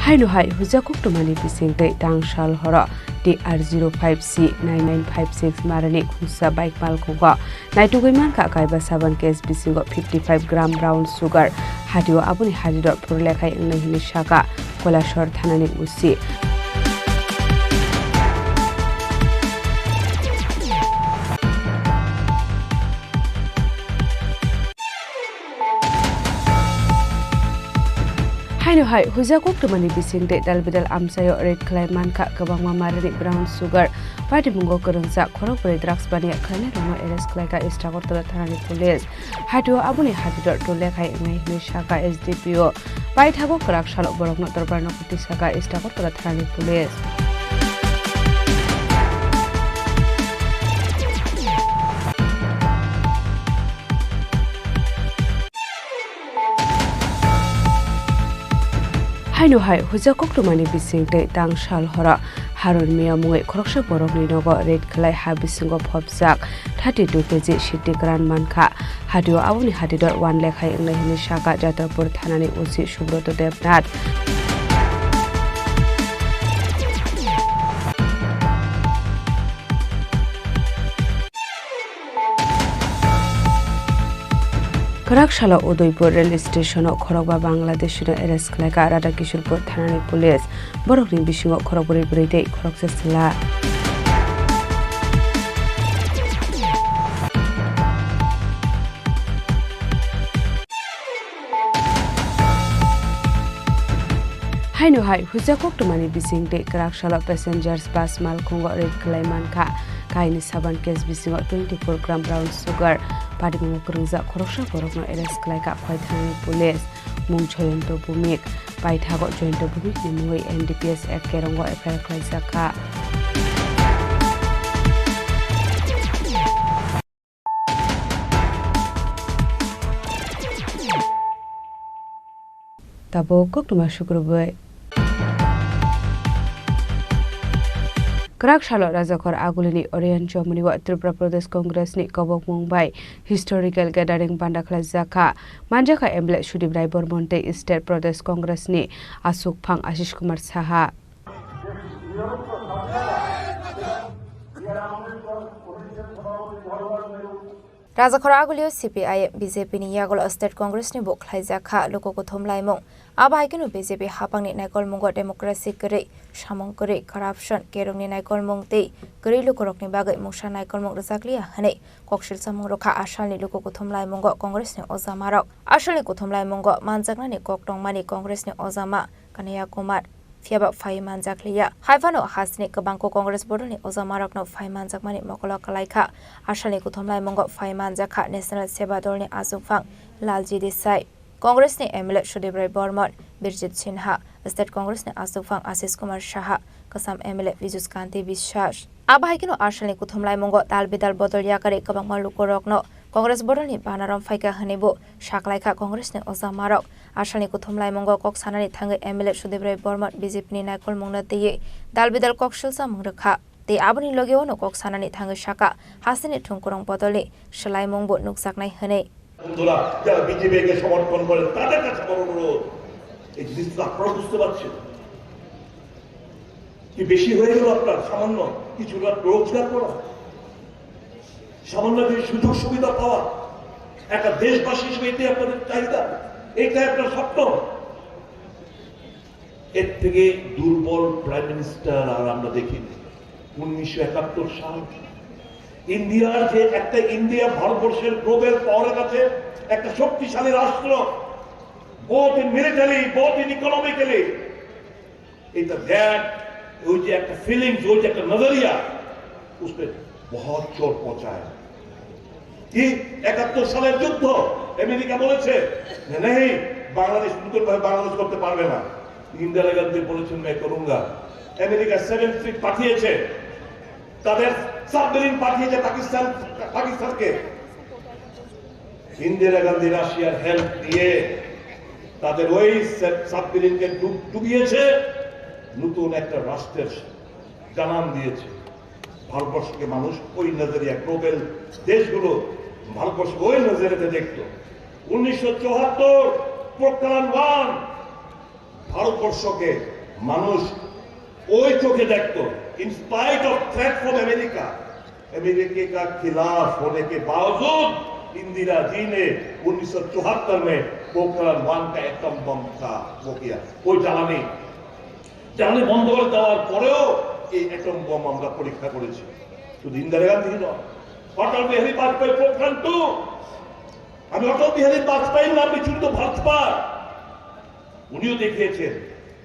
Haino hai huja koktwmani bising tei tang sal horo T R zero five C nine nine five six marani khungsa bike malkhungo naitugwi mankha kaiba saban case bisingo fifty five gram brown sugar. Hatio aboni hatidor phuru lekhai wngnai hinwi sakha Koilashahar thanani O C. Haino hai huja koktwmani bising tei dalbidal amchaio raid khlai mankha kwbangma marani brown sugar. Patimungo kwrwngjak khorokbrwi drugs baniya khlainairokno arrest khlaikha East Agartala thanani police. Hatio aboni hatidor to lekhai wngnai hinwi sakha S D P O. Paithago kwrak salo borokno dorbarno kwtwi sakha East Agartala thanani police. Haino hai huja koktwmani bising tei tang sal horo Harun Miya mungwi khoroksa borokni nogo raid khlai ha bisingo phobjak thirty two K G siddhi kwran mankha. Hatio aboni hatidor wan lekhai wngnai hwnwi sakha Jatrapur thanani O C Subroto Debnath. Kwrak salo Udaipur rail station-o khorokba Bangladeshino arrest khlaikha Radhakishorpur thanani police. Borokni bisingo khorokbrwi bwrwi tei khoroksa chwla. Haino hai huja koktwmani bising tei kwrak salo passengers bus malkhungo raid khlai mankha. Kaini saban case bisingo twenty four gram brown sugar patimungo kwrwngjak khoroksa borokno arrest khlaikha Khwaithanani police. Mung Jayanta Bhumik, paithago Jayanta Bhumikni mungwi N D P S Act kerongo F I R khlaijakha. Tabuk koktwma sukrubwi. Kwrak salo Rajakhor Agulini Oriyan Chomoni o Tripura Pradesh Congress ni kobokmung bai historical gathering banda khlaijak kha. Manjakha M L A Sudip Rai Bormon tei State Pradesh Congress ni aswk phang Ashish Kumar Saha. Rajakhor Agulio C P I M B J P ni yagulo State Congress ni bo khlaijak kha luku kuthum laimung. Abo hai kheno B J P hapangni naikolmungo democracy kwrwi, samung kwrwi, corruption, kerongni naikolmung tei kwrwi lukurokni bagwi mungsa naikolmung rwjakliya hwnwi koksilsamung rwkha asalni luku kuthum laimungo Congress ni ojamarok. Asalni kuthum laimungo manjaknani kok tongmani Congress ni ojama Kanhaiya Kumar. Phiyaba phai manjak liya. Hai phano hasteni kwbangkuk Congress bodolni ojamarokno phai manjakmani mokolo kwlaikha. Asalni kuthum laimungo phai manjakha National Seva Dolni achukphang Lalji Desai, Congressni M L A Sudip Rai Bormon, Birjit Sinha, State Congressni achukphang Ashish Kumar Saha, kwcham M L A Vijus Kanti Biswas. Abo hai kheno asalni kuthum laimungo dal bidal bodol yakarwi kwbangma lukurokno Congress bodolni banarom phaikha hwnwi bo saklaikha Congressni ojamarok. Asalni kuthum laimungo kok sanani thangwi M L A Sudip Rai Bormon B J P ni naikolmungno twiwi dal bidal kok silchamung rwkha. Tei aboni logi ono kok sanani thangwi sakha, hasteni thwngkwrwng bodolni swlaimungbo nukjaknai hwnwi. বন্ধুরা, যারা বিজেপিকে সমর্থন করেন, তাদের কাছে বড় অনুরোধ, এই জিনিসটা আপনারা বুঝতে পারছেন কি? বেশি হয়ে গেল আপনার, সামান্য কিছুটা রোজগার করা, সামান্য কিছু সুযোগ সুবিধা পাওয়া, একটা দেশবাসী হিসেবে এটাই আপনাদের চাহিদা, এটাই আপনার স্বপ্ন। এর থেকে দুর্বল প্রাইম মিনিস্টার আর আমরা দেখিনি। উনিশশো একাত্তর সাল ইন্ডিয়ার যে একটা, ইন্ডিয়া ভারতবর্ষের গ্লোবাল পাওয়ারের কাছে একটা শক্তিশালী রাষ্ট্র, both in military, both in economically। এটা দেখ, ওই যে একটা ফিলিংস, ওই যে একটা নজরিয়া, उसमें बहुत चोट पहुंचा है। কি একাত্তর সালের যুদ্ধ, আমেরিকা বলেছে যে নেই, বাংলাদেশ নতুনভাবে বাংলাদেশ করতে পারবে না। ইন্দিরা গান্ধী বলেছেন, मैं करूंगा। আমেরিকা সেভেন ফ্লিট পাঠিয়েছে, তাদের সাবমেরিন পাঠিয়েছে পাকিস্তান, পাকিস্তানকে। ইন্দিরা গান্ধী রাশিয়ার হেল্প দিয়ে তাদের ওই সাব-, সাবমেরিনকে ডুব-, ডুবিয়েছে, নতুন একটা রাষ্ট্রের জানান দিয়েছে। ভারতবর্ষকে মানুষ ওই নজরিয়া, গ্লোবাল দেশগুলো ভারতবর্ষকে ওই নজরিয়াতে দেখত। উনিশশো চুয়াত্তর, পোখরান ওয়ান, ভারতবর্ষকে মানুষ ওই চোখে দেখত। In spite of threat from America, America के खिलाफ होने के बावजूद इंदिरा जी ने उन्नीस सौ चौहत्तर में पोखरण वन का एटम बम का वो किया, वो জ্বালানি, জ্বালানি বন্ধ করে দেওয়ার পরেও এই অ্যাটম বোম আমরা পরীক্ষা করেছি। শুধু ইন্দিরা গান্ধী নয়, অটল বিহারী বাজপেয়ী পোখরান টু, আমি অটল বিহারী বাজপেয়ীর নামে জড়িত ভাজপার, উনিও দেখিয়েছেন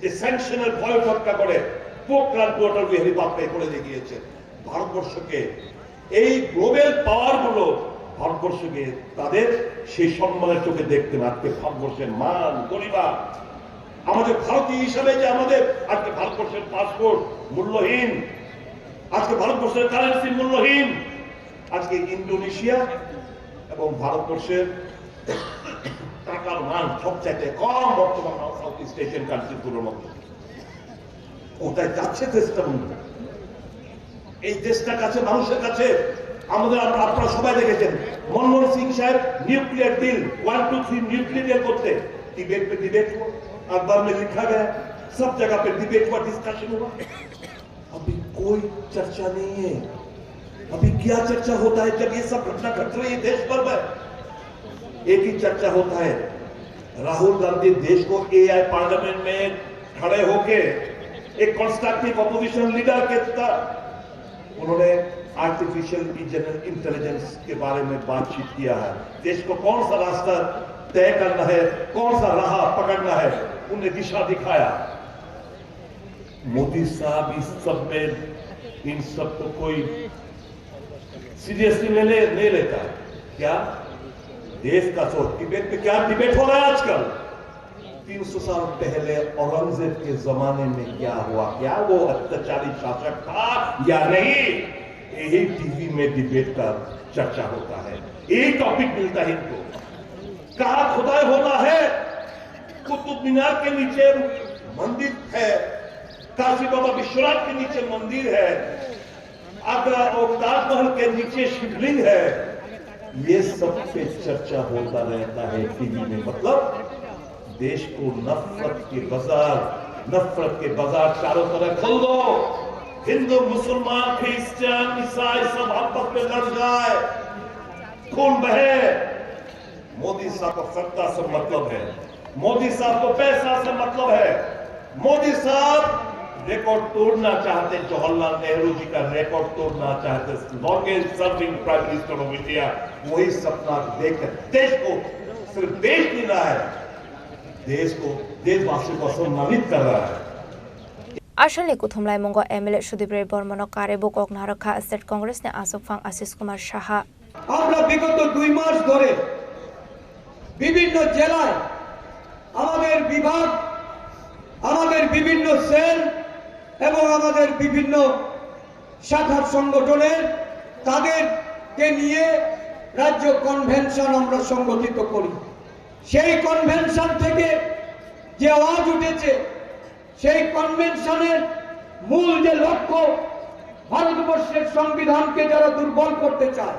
যে স্যাংশনের ভয় উপেক্ষা করে পোখরান টু অটল বিহারী বাজপেয়ী করে দেখিয়েছেন। ভারতবর্ষকে এই গ্লোবাল পাওয়ারগুলো ভারতবর্ষকে তাদের সেই সম্মানের চোখে দেখতেন। আজকে ভারতবর্ষের মান গরিমা, আমাদের ভারতীয় হিসাবে যে আমাদের আজকে ভারতবর্ষের পাসপোর্ট মূল্যহীন, আজকে ভারতবর্ষের কারেন্সি মূল্যহীন, আজকে ইন্দোনেশিয়া এবং ভারতবর্ষের টাকার মান সবচাইতে কম বর্তমান সাউথ ইস্ট এশিয়ান কান্ট্রিগুলোর মধ্যে। কোথায় যাচ্ছে দেশটা, বন্ধু? এই দেশটা কাছে, মানুষের কাছে। আমাদের, আমরা, আপনারা সবাই দেখেছেন, মনমোহন সিং সাহেব nuclear deal, one two three nuclear deal করতে টিবেট পে ডিবেট হুয়া, अखबार में लिखा गया, सब जगह पे डिबेट हुआ, डिस्कशन हुआ। अभी कोई चर्चा नहीं है। अभी क्या चर्चा होता है जब ये सब घटना घट रही है देश भर में? एक ही चर्चा होता है, राहुल गांधी देश को एआई पार्लियामेंट में खड़े होके एक कंस्ट्रक्टिव अपोजिशन लीडर के तरह उन्होंने आर्टिफिशियल इंटेलिजेंस के बारे में बातचीत किया है। देश को कौन सा रास्ता तय करना है, कौन सा राह पकड़ना है, उन्हें दिशा दिखाया। मोदी साहब इस सब में, इन सब को कोई सीरियसली नहीं ले, नहीं लेता। क्या देश का सोच, टिबेट पे क्या डिबेट हो रहा है आजकल? तीन सौ साल पहले औरंगजेब के जमाने में क्या हुआ, क्या वो अत्याचारी शासक था या नहीं, यही टीवी में डिबेट का चर्चा होता है, यही टॉपिक मिलता है इनको। कहाँ खुदाई होना है? कुतुब मीनार के नीचे मंदिर है, काशी बाबा विश्वनाथ के नीचे मंदिर है, आगरा और ताजमहल के नीचे शिवलिंग है। ये सब पे चर्चा होता रहता है टीवी में। मतलब, देश को नफरत के बाजार, नफरत के बाजार चारों तरफ खोल दो। हिंदू, मुसलमान, क्रिश्चियन, ईसाई सब आपस में लड़ जाए, खून बहे। मोदी साहब को सत्ता से मतलब है, मोदी साहब को पैसा से मतलब है। मोदी साहब रिकॉर्ड तोड़ना चाहते, जवाहरलाल नेहरू जी का रिकॉर्ड तोड़ना चाहते, longest serving Prime Minister of India। वही सपना देखकर देश को सिर्फ देश नहीं रहा है, देश को, देशवासियों को सम्मानित कर रहा है। Asalni kuthumlaimungo M L A Sudip Rai Bormano karwi bo kok narwk kha State Congress ni achukphang Ashish Kumar Saha. আমরা বিগত দুই মাস ধরে বিভিন্ন জেলায় আমাদের বিভাগ, আমাদের বিভিন্ন সেল এবং আমাদের বিভিন্ন শাখার সংগঠনের তাদেরকে নিয়ে রাজ্য কনভেনশন আমরা সংগঠিত করি। সেই কনভেনশন থেকে যে আওয়াজ উঠেছে, সেই কনভেনশনের মূল যে লক্ষ্য, ভারতবর্ষের সংবিধানকে যারা দুর্বল করতে চায়,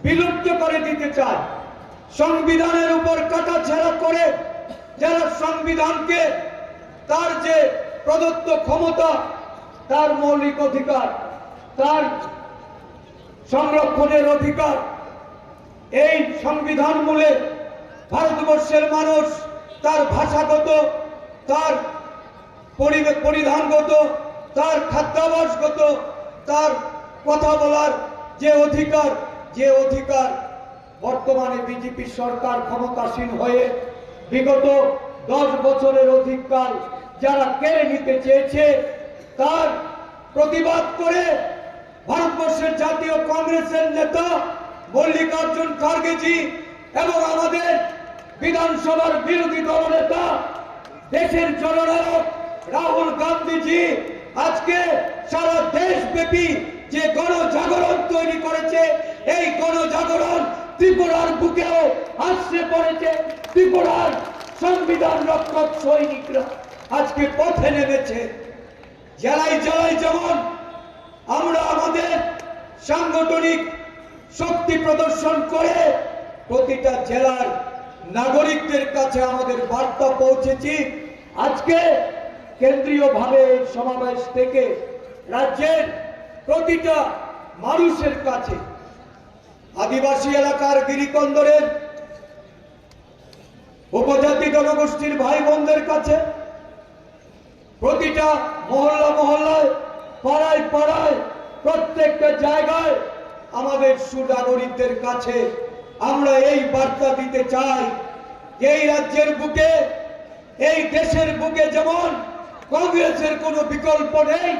বিলুপ্ত করে দিতে চায়, সংবিধানের উপর কাটাছেঁড়া করে যারা সংবিধানকে, তার যে প্রদত্ত ক্ষমতা, তার মৌলিক অধিকার, তার সংরক্ষণের অধিকার, এই সংবিধান মূলে ভারতবর্ষের মানুষ তার ভাষাগত, তার পরিবে-, পরিধানগত, তার খাদ্যাভ্যাসগত, তার কথা বলার যে অধিকার, যে অধিকার বর্তমানে বিজেপি সরকার ক্ষমতাসীন হয়ে বিগত দশ বছরের অধিকার যারা কেড়ে নিতে চেয়েছে, তার প্রতিবাদ করে ভারতবর্ষের জাতীয় কংগ্রেসের নেতা মল্লিকার্জুন খার্গেজি এবং আমাদের বিধানসভার বিরোধী দলনেতা, দেশের জননায়ক রাহুল গান্ধীজি আজকে সারা দেশব্যাপী যে গণজাগরণ তৈরি করেছে, এই গণজাগরণ ত্রিপুরার বুকেও আছড়ে পড়েছে। ত্রিপুরার সংবিধান রক্ষক সৈনিকরা আজকে পথে নেমেছে। জেলায় জেলায় যেমন আমরা আমাদের সাংগঠনিক শক্তি প্রদর্শন করে প্রতিটা জেলার নাগরিকদের কাছে আমাদের বার্তা পৌঁছেছি। আজকে কেন্দ্রীয়ভাবে এই সমাবেশ থেকে রাজ্যের প্রতিটা মানুষের কাছে, আদিবাসী এলাকার গিরিকন্দরের উপজাতি জনগোষ্ঠীর ভাই বোনদের কাছে, প্রতিটা মহল্লা মহল্লায়, পাড়ায় পাড়ায়, প্রত্যেকটা জায়গায় আমাদের সুনাগরিকদের কাছে আমরা এই বার্তা দিতে চাই যে এই রাজ্যের বুকে, এই দেশের বুকে যেমন কংগ্রেসের কোনো বিকল্প নেই,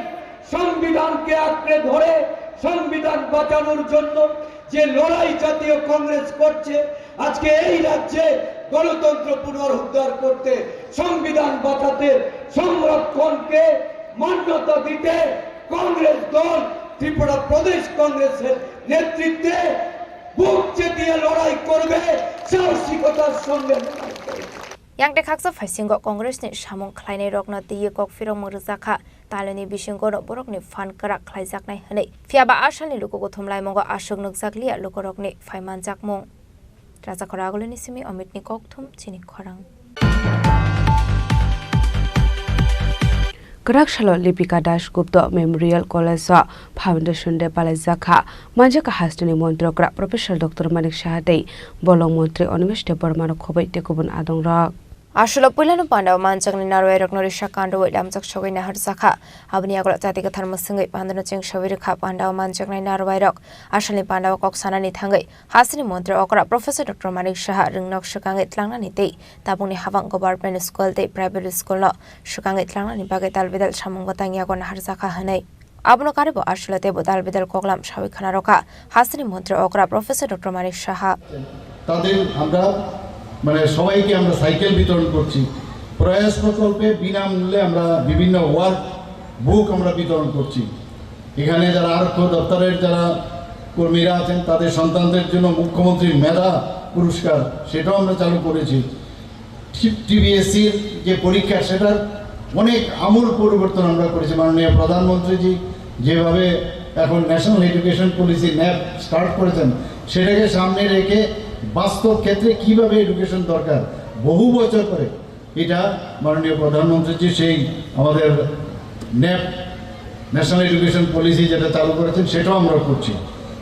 সংবিধানকে আঁকড়ে ধরে সংবিধান বাঁচানোর জন্য যে লড়াই জাতীয় কংগ্রেস করছে, আজকে এই রাজ্যে গণতন্ত্র পুনরুদ্ধার করতে, সংবিধান বাঁচাতে, সংরক্ষণকে মান্যতা দিতে কংগ্রেস দল, ত্রিপুরা প্রদেশ কংগ্রেসের নেতৃত্বে বুক চিতিয়ে লড়াই করবে, সাহসিকতার সঙ্গে লড়াই করবে। Yang tei khaksa phaisingo Congress ni samung khlainai rokno twiwi kok phirokmung rwjakha, talini bisingo no borokni phan kwrak khlaijaknai hwnwi. Phiya ba a salni lukugo thumlaimungo aswk nukjakliya lukurokni phaimanjakmung. Rajakhor Agulini simi Omitni kokthum chini khorang. Kwrak salo Lipika Das Gupta Memorial College o Foundation Day palaijak kha. Manjak kha hasteni montri okra Professor Doctor Manik Saha tei bolong montri Animesh Debbarma rok khoboi tei kubun adong rok. Aswk puilano pandao manjaknai narwai rokno risa kandoi lamjak sogwi naharjakha. Aboni yagulo chati kwthar mwswngwi pandano cheng sogwi rwkha pandao manjaknai narwai rok. Aswkni pandao kok sanani thangwi hasteni montri okra Professor Doctor Manik Saha rwngnok swkangwi tlangnani tei tabukni habang government school tei private school no swkangwi tlangnani bagwi dalbidal samung bwtang yago naharjakha hwnwi. Abono karibo aswkle teibo dalbidal koklam sawi khwna rwkha hasteni montri okra Professor Doctor Manik Saha. তাদের আমরা, মানে, সবাইকে আমরা সাইকেল বিতরণ করছি। প্রয়াস প্রকল্পে বিনামূল্যে আমরা বিভিন্ন ওয়ার্ক বুক আমরা বিতরণ করছি। এখানে যারা আরক্ষা দপ্তরের যারা কর্মীরা আছেন, তাদের সন্তানদের জন্য মুখ্যমন্ত্রীর মেধা পুরস্কার, সেটাও আমরা চালু করেছি। টি-, টিবিএসসির যে পরীক্ষা, সেটার অনেক আমূল পরিবর্তন আমরা করেছি। মাননীয় প্রধানমন্ত্রীজি যেভাবে এখন national education policy, nap, start করেছেন, সেটাকে সামনে রেখে বাস্তব ক্ষেত্রে কিভাবে এডুকেশন দরকার, বহু বছর পরে এটা মাননীয় প্রধানমন্ত্রীজি সেই আমাদের ন্যাপ, ন্যাশনাল এডুকেশন পলিসি যেটা চালু করেছেন, সেটাও আমরা করছি।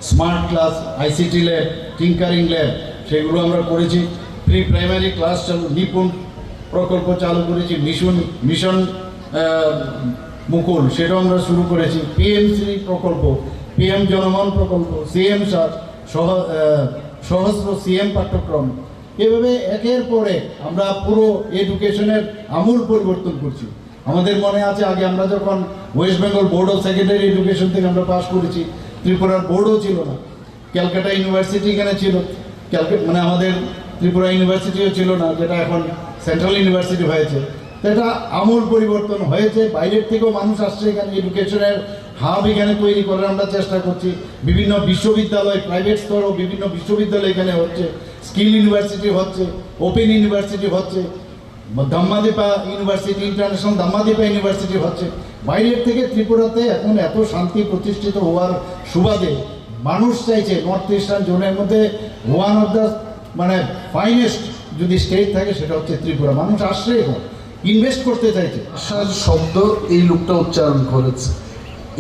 Smart class, ICT lab, tinkering lab, সেগুলো আমরা করেছি। প্রি প্রাইমারি ক্লাস চালু, নিপুণ প্রকল্প চালু করেছি, মিশন, মিশন, আহ, মুকুল, সেটাও আমরা শুরু করেছি। পিএম শ্রী প্রকল্প, পিএম জনমন প্রকল্প, সিএম সার, সহ-, আহ, সহস্র সিএম পাঠ্যক্রম, এভাবে একের পর এক আমরা পুরো এডুকেশনের আমূল পরিবর্তন করছি। আমাদের মনে আছে, আগে আমরা যখন West Bengal board of secondary education থেকে আমরা পাস করেছি, ত্রিপুরার বোর্ডও ছিল না, ক্যালকাটা ইউনিভার্সিটি এখানে ছিল, ক্যালকাটা, মানে, আমাদের ত্রিপুরা ইউনিভার্সিটিও ছিল না, যেটা এখন সেন্ট্রাল ইউনিভার্সিটি হয়েছে। তো এটা আমূল পরিবর্তন হয়েছে, বাইরের থেকেও মানুষ আসছে এখানে, এডুকেশনের হাব এখানে তৈরি করার আমরা চেষ্টা করছি। বিভিন্ন বিশ্ববিদ্যালয়, প্রাইভেট স্তরেও বিভিন্ন বিশ্ববিদ্যালয় এখানে হচ্ছে, স্কিল ইউনিভার্সিটি হচ্ছে, ওপেন ইউনিভার্সিটি হচ্ছে, দাম্মাদিপা ইউনিভার্সিটি, ইন্টারন্যাশনাল দাম্মাদিপা ইউনিভার্সিটি হচ্ছে। বাইরের থেকে ত্রিপুরাতে এখন এত শান্তি প্রতিষ্ঠিত হওয়ার সুবাদে মানুষ চাইছে, নর্থ ইস্টার্ন জোনের মধ্যে ওয়ান অফ দ্য, মানে, ফাইনেস্ট যদি স্টেট থাকে, সেটা হচ্ছে ত্রিপুরা। মানুষ আসছে এখন, ইনভেস্ট করতে চাইছে। আশার শব্দ এই লোকটা উচ্চারণ করেছে।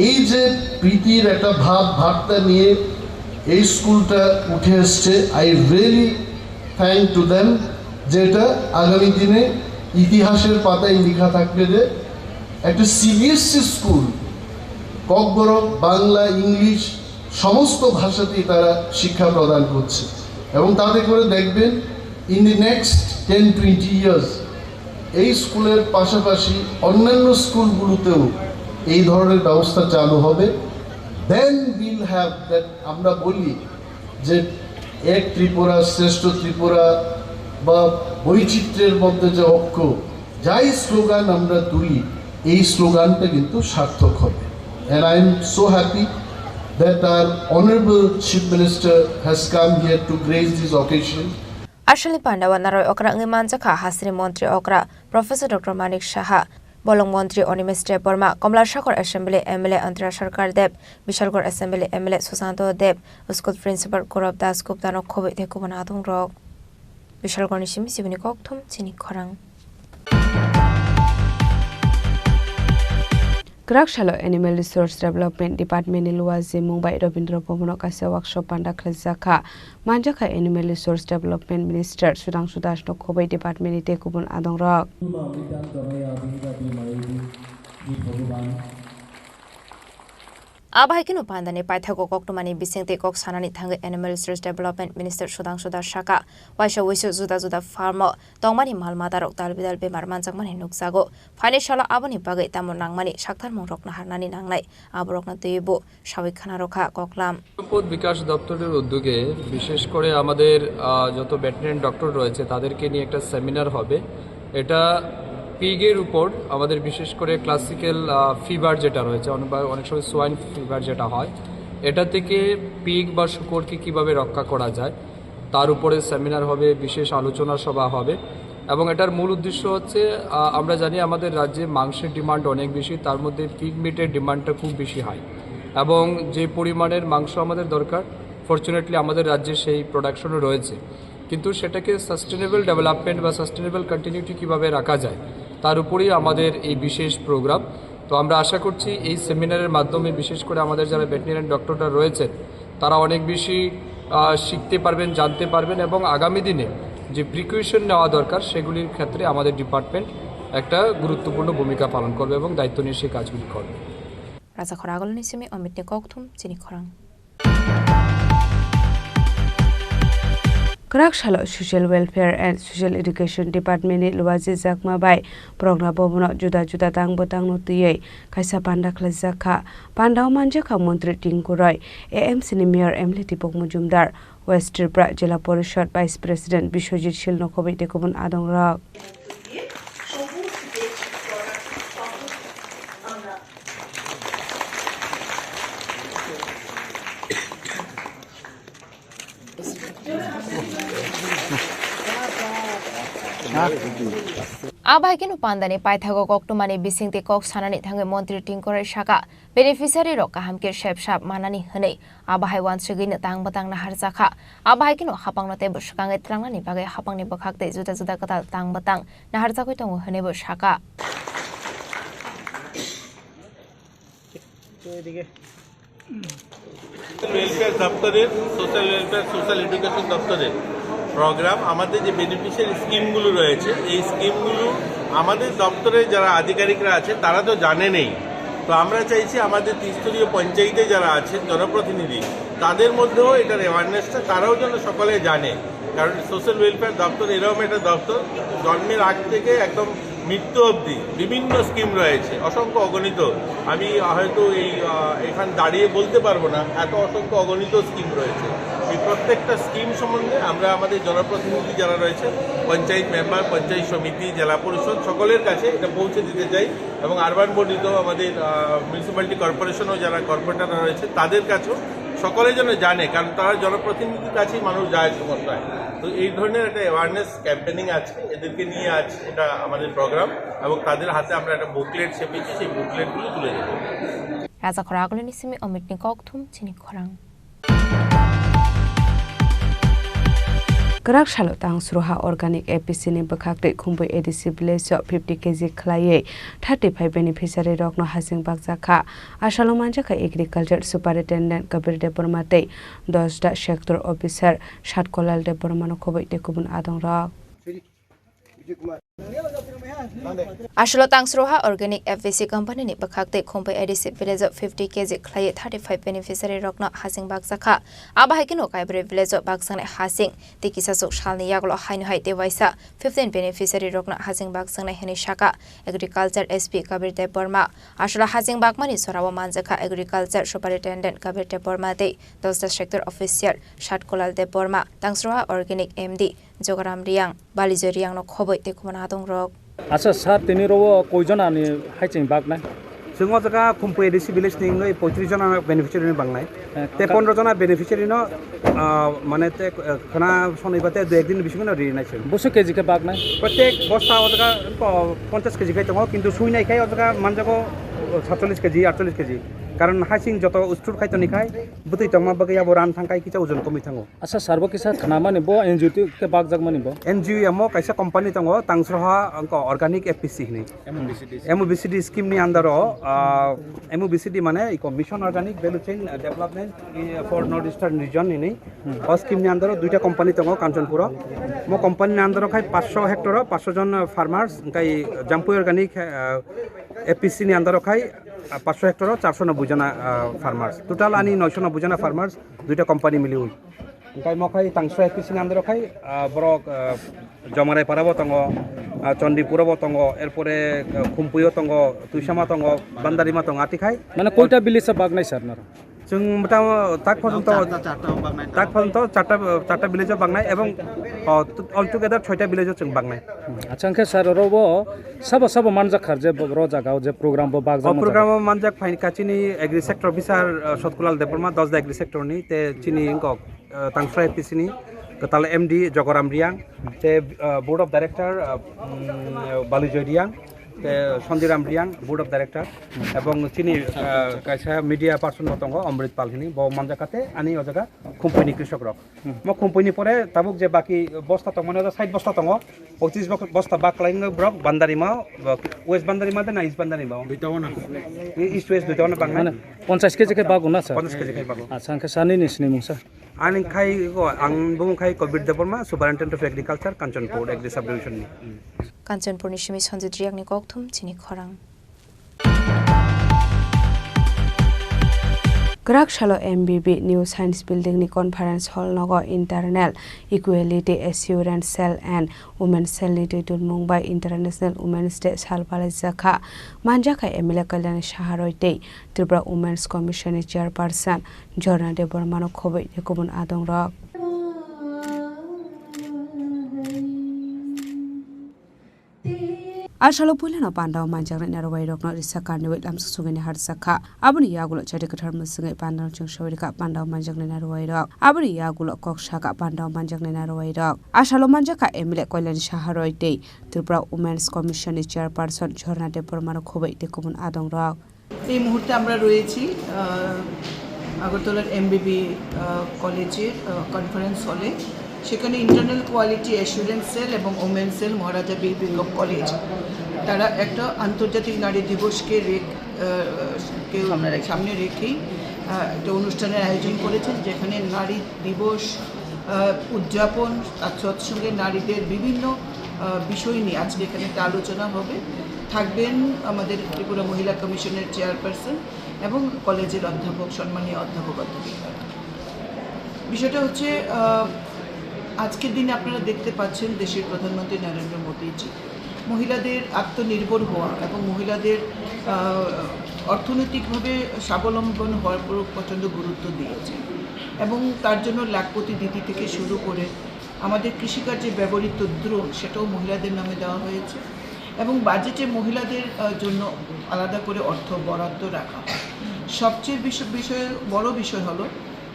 এই যে প্রীতির একটা ভাব, ভাবটা নিয়ে এই স্কুলটা উঠে এসছে, I really thank to them, যেটা আগামী দিনে ইতিহাসের পাতায় লেখা থাকবে যে একটা সিবিএসসি স্কুল ককবরক, বাংলা, ইংলিশ, সমস্ত ভাষাতেই তারা শিক্ষা প্রদান করছে। এবং তাতে করে দেখবেন, in the next ten twenty years, এই স্কুলের পাশাপাশি অন্যান্য স্কুলগুলোতেও এই ধরনের ব্যবস্থা চালু হবে। Then we'll have that, আমরা বলি যে এক ত্রিপুরা, শ্রেষ্ঠ ত্রিপুরা বা বৈচিত্র্যের মধ্যে যে ঐক্য, যাই স্লোগান আমরা তুলি, এই স্লোগানটা কিন্তু সার্থক হবে। And I am so happy that our Honorable Chief Minister has come here to grace this occasion. Asalni pandao narwai okra wngwi manjakha hasteni montri okra Professor Doctor Manik Saha, bolong montri Animesh Debbarma, Komlasahar Assembly M L A Antara Sarkar Deb, Bishalgarh Assembly M L A Susanto Deb, School Principal Gaurav Das Gupta no khoboi tei kubun adong rok. Bishalgarh ni simi sibini kokthum chini khorang. Kwrak salo Animal Resource Development Department ni luaji mung bai Rabindra Bhavan o kaisa workshop panda khlaijak kha. Manjakha Animal Resource Development Minister Sudhangshu Das no khoboi department ni tei kubun adong rok. Abo hai kheno pandani paithago koktwmani bisingtwi kok sanani thangwi Animal Resource Development Minister Sudhangshu Das saka, waisa wuisu juda juda farm o tongmani mal matarok dalbidal bemar manjakmani nukjago. Phaini salo aboni bagwi tamo nangmani saktharmungrok naharnani nangnai, aborokno twiwi bo sawi khna rwkha koklam. সম্পদ বিকাশ দপ্তরের উদ্যোগে বিশেষ করে আমাদের, আহ, যত veterinary doctor রয়েছে তাদেরকে নিয়ে একটা সেমিনার হবে। এটা পিগের উপর আমাদের বিশেষ করে ক্লাসিক্যাল, আহ, ফিভার যেটা রয়েছে, অনেক, অনেক সময় সোয়াইন ফিভার যেটা হয়, এটা থেকে পিগ বা শূকরকে কিভাবে রক্ষা করা যায়, তার উপরে সেমিনার হবে, বিশেষ আলোচনা সভা হবে। এবং এটার মূল উদ্দেশ্য হচ্ছে, আহ, আমরা জানি আমাদের রাজ্যে মাংসের ডিমান্ড অনেক বেশি, তার মধ্যে পিগ মিটের ডিমান্ডটা খুব বেশি হাই। এবং যে পরিমাণের মাংস আমাদের দরকার, ফর্চুনেটলি আমাদের রাজ্যে সেই প্রোডাকশনও রয়েছে। কিন্তু সেটাকে সাস্টেনেবল ডেভেলপমেন্ট বা সাস্টেনেবল কন্টিনিউটি কীভাবে রাখা যায়, তার উপরেই আমাদের এই বিশেষ প্রোগ্রাম। তো আমরা আশা করছি এই সেমিনারের মাধ্যমে বিশেষ করে আমাদের যারা ভেটেরিনারি ডক্টররা রয়েছেন, তারা অনেক বেশি, আহ, শিখতে পারবেন, জানতে পারবেন এবং আগামী দিনে যে প্রিকশন নেওয়া দরকার, সেগুলির ক্ষেত্রে আমাদের ডিপার্টমেন্ট একটা গুরুত্বপূর্ণ ভূমিকা পালন করবে এবং দায়িত্ব নিয়ে সেই কাজগুলি করবে। Raja Khoragolni simi Omitni kokthum chini khorang. Kwrak salo Social Welfare and Social Education Department ni Luwaji Jakma bai Progna Bhavan o juda juda tang bwtang no twiwi kaisa panda khlaijak kha. Panda o manjak kha Montri Tinku Roy, A M C ni Mayor M L A Deepak Majumdar, West Tripura Jila Porishod Vice President Biswajit Sil no khobwi tei kubun adong rok. A bai kheno pandani paithago koktwmani bisingtwi kok sanani thangwi Montri Tinku Roy saka, beneficiary rok kaham khe sep sap manani hwnwi a bahai uansugwino tang bwtang naharjakha. A bahai kheno hapangno teibo swkangwi twlangnani bagwi hapangni bwkhak tei juda juda kwtal tang bwtang naharjagwi tongo hwnwibo saka. Social welfare দপ্তরের, social welfare, social education দপ্তরের প্রোগ্রাম, আমাদের যে বেনিফিশিয়ারি স্কিমগুলো রয়েছে, এই স্কিমগুলো আমাদের দপ্তরে যারা আধিকারিকরা আছে, তারা তো জানেনই। তো আমরা চাইছি আমাদের ত্রিস্তরীয় পঞ্চায়েতে যারা আছেন জনপ্রতিনিধি, তাদের মধ্যেও এটার অ্যাওয়ারনেসটা, তারাও যেন সকলে জানে। কারণ সোশ্যাল ওয়েলফেয়ার দপ্তর এরকম একটা দপ্তর, জন্মের আগ থেকে একদম মৃত্যু অবধি বিভিন্ন স্কিম রয়েছে, অসংখ্য অগণিত। আমি হয়তো এই, আহ, এখান দাঁড়িয়ে বলতে পারবো না, এত অসংখ্য অগণিত স্কিম রয়েছে। এই প্রত্যেকটা স্কিম সম্বন্ধে আমরা আমাদের জনপ্রতিনিধি যারা রয়েছে, পঞ্চায়েত মেম্বার, পঞ্চায়েত সমিতি, জেলা পরিষদ, সকলের কাছে এটা পৌঁছে দিতে চাই। এবং আরবান বর্ধিত আমাদের, আহ, মিউনিসিপ্যালিটি কর্পোরেশনও যারা কর্পোরেটররা রয়েছে, তাদের কাছেও সকলে যেন জানে, কারণ তারা জনপ্রতিনিধির কাছেই মানুষ যায় সমস্যায়। তো এই ধরনের একটা অ্যাওয়ারনেস ক্যাম্পেনিং আছে, এদেরকে নিয়ে আজ এটা আমাদের প্রোগ্রাম, এবং তাদের হাতে আমরা একটা বুকলেট ছেপেছি, সেই বুকলেটগুলো তুলে দেবো। Raja Khoragolni simi Omitni kokthum chini khorang. Kwrak salo Tangsruha Organic A P C ni bwkhak tei Khumpui A D C village o fifty K G khlaiwi thirty five beneficiary rokno hasing bakjak kha. Asalo manjak kha Agriculture Superintendent Kabir Debbarma tei Dosda Sector Officer Satkolal Debbarma no khobwi tei kubun adong rok. Aswlo Tangsruha Organic F V C company ni bwkhak tei Khumpui A D C village o fifty K G khlaiwi thirty five beneficiary rokno hasing bakjak kha. Abo hai kheno Kaibrwi village o bakjaknai hasing tei kisachuk salni yagulo haino hai tei waisa fifteen beneficiary rokno hasing bakjaknai hwnwi sakha Agriculture S P Kabir Debbarma. Aswlo hasing bakmani jorao manjakha Agriculture Superintendent Kabir Debbarma tei Dosda Sector Officer Satkolal Debbarma, Tangsruha Organic M D Jogaram Riang, Balijoy Riang no khoboi tei khumana adong rok. Acha sir, tini ro o koi jona ni haiching bak nai? Chwng o jaga Khumpui A D C village ni wngwi poitris jona beneficiary ni bang nai. Eh, tei ka- pondro jona beneficiary no, ah, mane tei, eh, khana sonoi ba tei dui ek din bisingo no ri nai chwng. Busu K G khe bak nai? Protek bosta o jaga po-, ponchash K G khai tongo, kintu sui nai khai o jaga manjago satchollish K G, atchollish K G. Karon haiching joto ustur khai toni khai, bwtwi tongma bagwi abo ran thang khai kisa ojon komwi thango. Acha sir, bo kisa khnamani bo N G O twi khe bakjakmani bo? N G O amo kaisa company tongo, Tangsroha, wngkha Organic F P C hinwi. M O B C D. M O B C D scheme ni under o, ah, M O B C D mane iko Mission Organic Value Chain Development, eh, for North Eastern Region hinwi. Hmm. O scheme ni under o duita company tongo Kanchanpur o. Mo company ni under o khai paanch sho hectare o paanch sho jon, ah, farmers, wngkha Jampui Organic, ah, F P C ni under o khai, ah, paanch sho hectare o charsho nobboi jona, ah, farmers. Total ani noisho nobboi jona farmers. Duita company miliwi. Hingkai mo khai Tangsro F P C ni under o khai, ah, borok, ah, Jomarai Para bo tongo, ah, Chandipur bo tongo, erpore, ah, Khumpui o tongo, Tuisama tongo, Bandarima tongo, ati khai. Mane koita village o baknai sir naro? Chwng mota tak photo to, tak photo to charta, charta village o bangnai ebong, o, all together soita village o chwng bangnai. Acha, hwnkhe sir, oro bo sabo sabo manjak khar je bo, ro jaga o je program bo bak O jama program jaga. O manjak phaini ka chini agri sector officer, uh, Sotkulal Debbarma, Dosda agri sector ni, te chini wngkok, uh, Tangsra A P C ni kwtal M D Jogoram Riang, te, uh, board of director, uh, um, Balijoy Riang, te Sondiram Riang, board of director, ebong chini, uh, kaisa media person bo tongo, Amrit Pal hini, bo manjak kate ani o jaga Khumpui ni krishok rok. Mo Khumpui ni pore tabuk je baki bosta tongmani, o side bosta tongo, pochish bok-, bosta bak kwlai wngwi borok Bandarima, West Bandarima de na East Bandarima? Duita o na. E-, East West duita o na bangnai. Mane ponchash K G khe bago na, sir? Ponchash K G khe bago. Acha, hwnkhe sir nini sini mung, sir? Ani khai ko, ang bumung khai Kobir Debbarma, Superintendent of Agriculture, Kanchanpur Agri Sub Division ni. Kanchanpur ni simi Sanjit Riak ni kokthum chini khorang. Kwrak salo M B B New Science Building ni Conference Hall nogo Internal Equality Assurance Cell and Women Cell ni twi tubumung bai International Women's Day sal palaijak kha. Manjakha M L A Kalyan Saha Roy tei Tripura Women's Commission ni Chairperson Jharna Debbarma no khobwi tei kubun adong rok. A salo puilano pandao manjaknai narwai rokno risa karniwi lamsok sugini harjak kha. Aboni yagulo chati kwthar mwswngwi pandao chwngsawiri kha pandao manjaknai narwai rok. Aboni yagulo kok saka pandao manjaknai narwai rok. A salo manjak kha M L A Kalyan Saha Roy tei Tripura Women's Commission ni Chairperson Jharna Debbarma no khobwi tei kubun adong rok. এই মুহূর্তে আমরা রয়েছি, আহ, আগরতলার এমবিবি, আহ, কলেজের, আহ, কনফারেন্স হলে। সেখানে internal quality assurance sell এবং ওমেন সেল মহারাজা বীর বিক্রম কলেজ, তারা একটা আন্তর্জাতিক নারী দিবসকে রেখ-, আহ, কে সামনে রেখে। সামনে রেখেই, আহ, একটা অনুষ্ঠানের আয়োজন করেছেন, যেখানে নারী দিবস, আহ, উদযাপন, তার তৎসঙ্গে নারীদের বিভিন্ন, আহ, বিষয় নিয়ে আজকে এখানে একটা আলোচনা হবে। থাকবেন আমাদের ত্রিপুরা মহিলা কমিশনের চেয়ারপারসন এবং কলেজের অধ্যাপক, সম্মানীয় অধ্যাপক অধ্যাপিকারা। বিষয়টা হচ্ছে, আহ, আজকের দিনে আপনারা দেখতে পাচ্ছেন দেশের প্রধানমন্ত্রী নরেন্দ্র মোদীজি মহিলাদের আত্মনির্ভর হওয়া এবং মহিলাদের, আহ, অর্থনৈতিকভাবে স্বাবলম্বন হওয়ার উপর প্রচণ্ড গুরুত্ব দিয়েছেন এবং তার জন্য লাখপতি দিদি থেকে শুরু করে আমাদের কৃষিকার্যে ব্যবহৃত ড্রোন, সেটাও মহিলাদের নামে দেওয়া হয়েছে এবং বাজেটে মহিলাদের, আহ, জন্য আলাদা করে অর্থ বরাদ্দ রাখা হয়। সবচেয়ে বিশ-, বিষয়ে বড় বিষয় হলো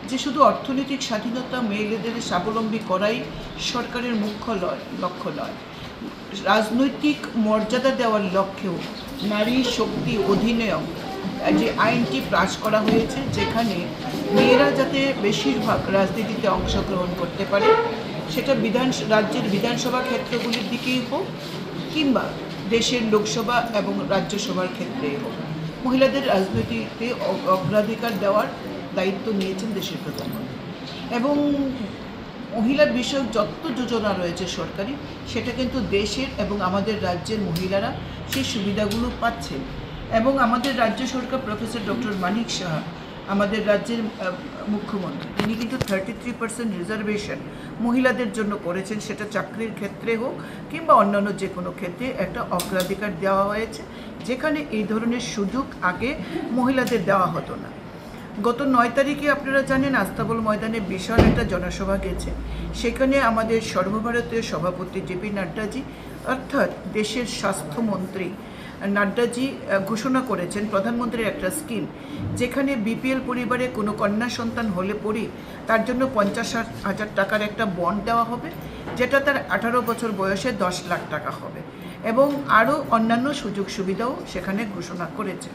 যে শুধু অর্থনৈতিক স্বাধীনতা, মহিলাদের স্বাবলম্বী করাই সরকারের মুখ্য লয়, লক্ষ্য নয়। রাজনৈতিক মর্যাদা দেওয়ার লক্ষ্যেও নারী শক্তি অধিনিয়ম, যে আইনটি পাস করা হয়েছে, যেখানে মেয়েরা যাতে বেশিরভাগ রাজনীতিতে অংশগ্রহণ করতে পারে, সেটা বিধান, রাজ্যের বিধানসভা ক্ষেত্রগুলির দিকেই হোক কিংবা দেশের লোকসভা এবং রাজ্যসভার ক্ষেত্রেই হোক, মহিলাদের রাজনীতিতে অ-, অগ্রাধিকার দেওয়ার দায়িত্ব নিয়েছেন দেশের প্রধানমন্ত্রী। এবং মহিলা বিষয়ক যত যোজনা রয়েছে সরকারি, সেটা কিন্তু দেশের এবং আমাদের রাজ্যের মহিলারা সেই সুবিধাগুলো পাচ্ছেন। এবং আমাদের রাজ্য সরকার, প্রফেসর ডক্টর মানিক সাহা, আমাদের রাজ্যের, আহ, মুখ্যমন্ত্রী, তিনি কিন্তু থার্টি থ্রি পার্সেন্ট রিজার্ভেশন মহিলাদের জন্য করেছেন, সেটা চাকরির ক্ষেত্রে হোক কিংবা অন্যান্য যে কোনো ক্ষেত্রে একটা অগ্রাধিকার দেওয়া হয়েছে, যেখানে এই ধরনের সুযোগ আগে মহিলাদের দেওয়া হতো না। গত নয় তারিখে আপনারা জানেন আস্তাবল ময়দানে বিশাল একটা জনসভা গেছে, সেখানে আমাদের সর্বভারতীয় সভাপতি জেপি নাড্ডাজি, অর্থাৎ দেশের স্বাস্থ্যমন্ত্রী নাড্ডাজি, আহ, ঘোষণা করেছেন প্রধানমন্ত্রীর একটা স্কিম, যেখানে বিপিএল পরিবারে কোনো কন্যা সন্তান হলে পরেই তার জন্য পঞ্চাশ হাজার টাকার একটা বন্ড দেওয়া হবে, যেটা তার আঠারো বছর বয়সে দশ লাখ টাকা হবে এবং আরও অন্যান্য সুযোগ সুবিধাও সেখানে ঘোষণা করেছে।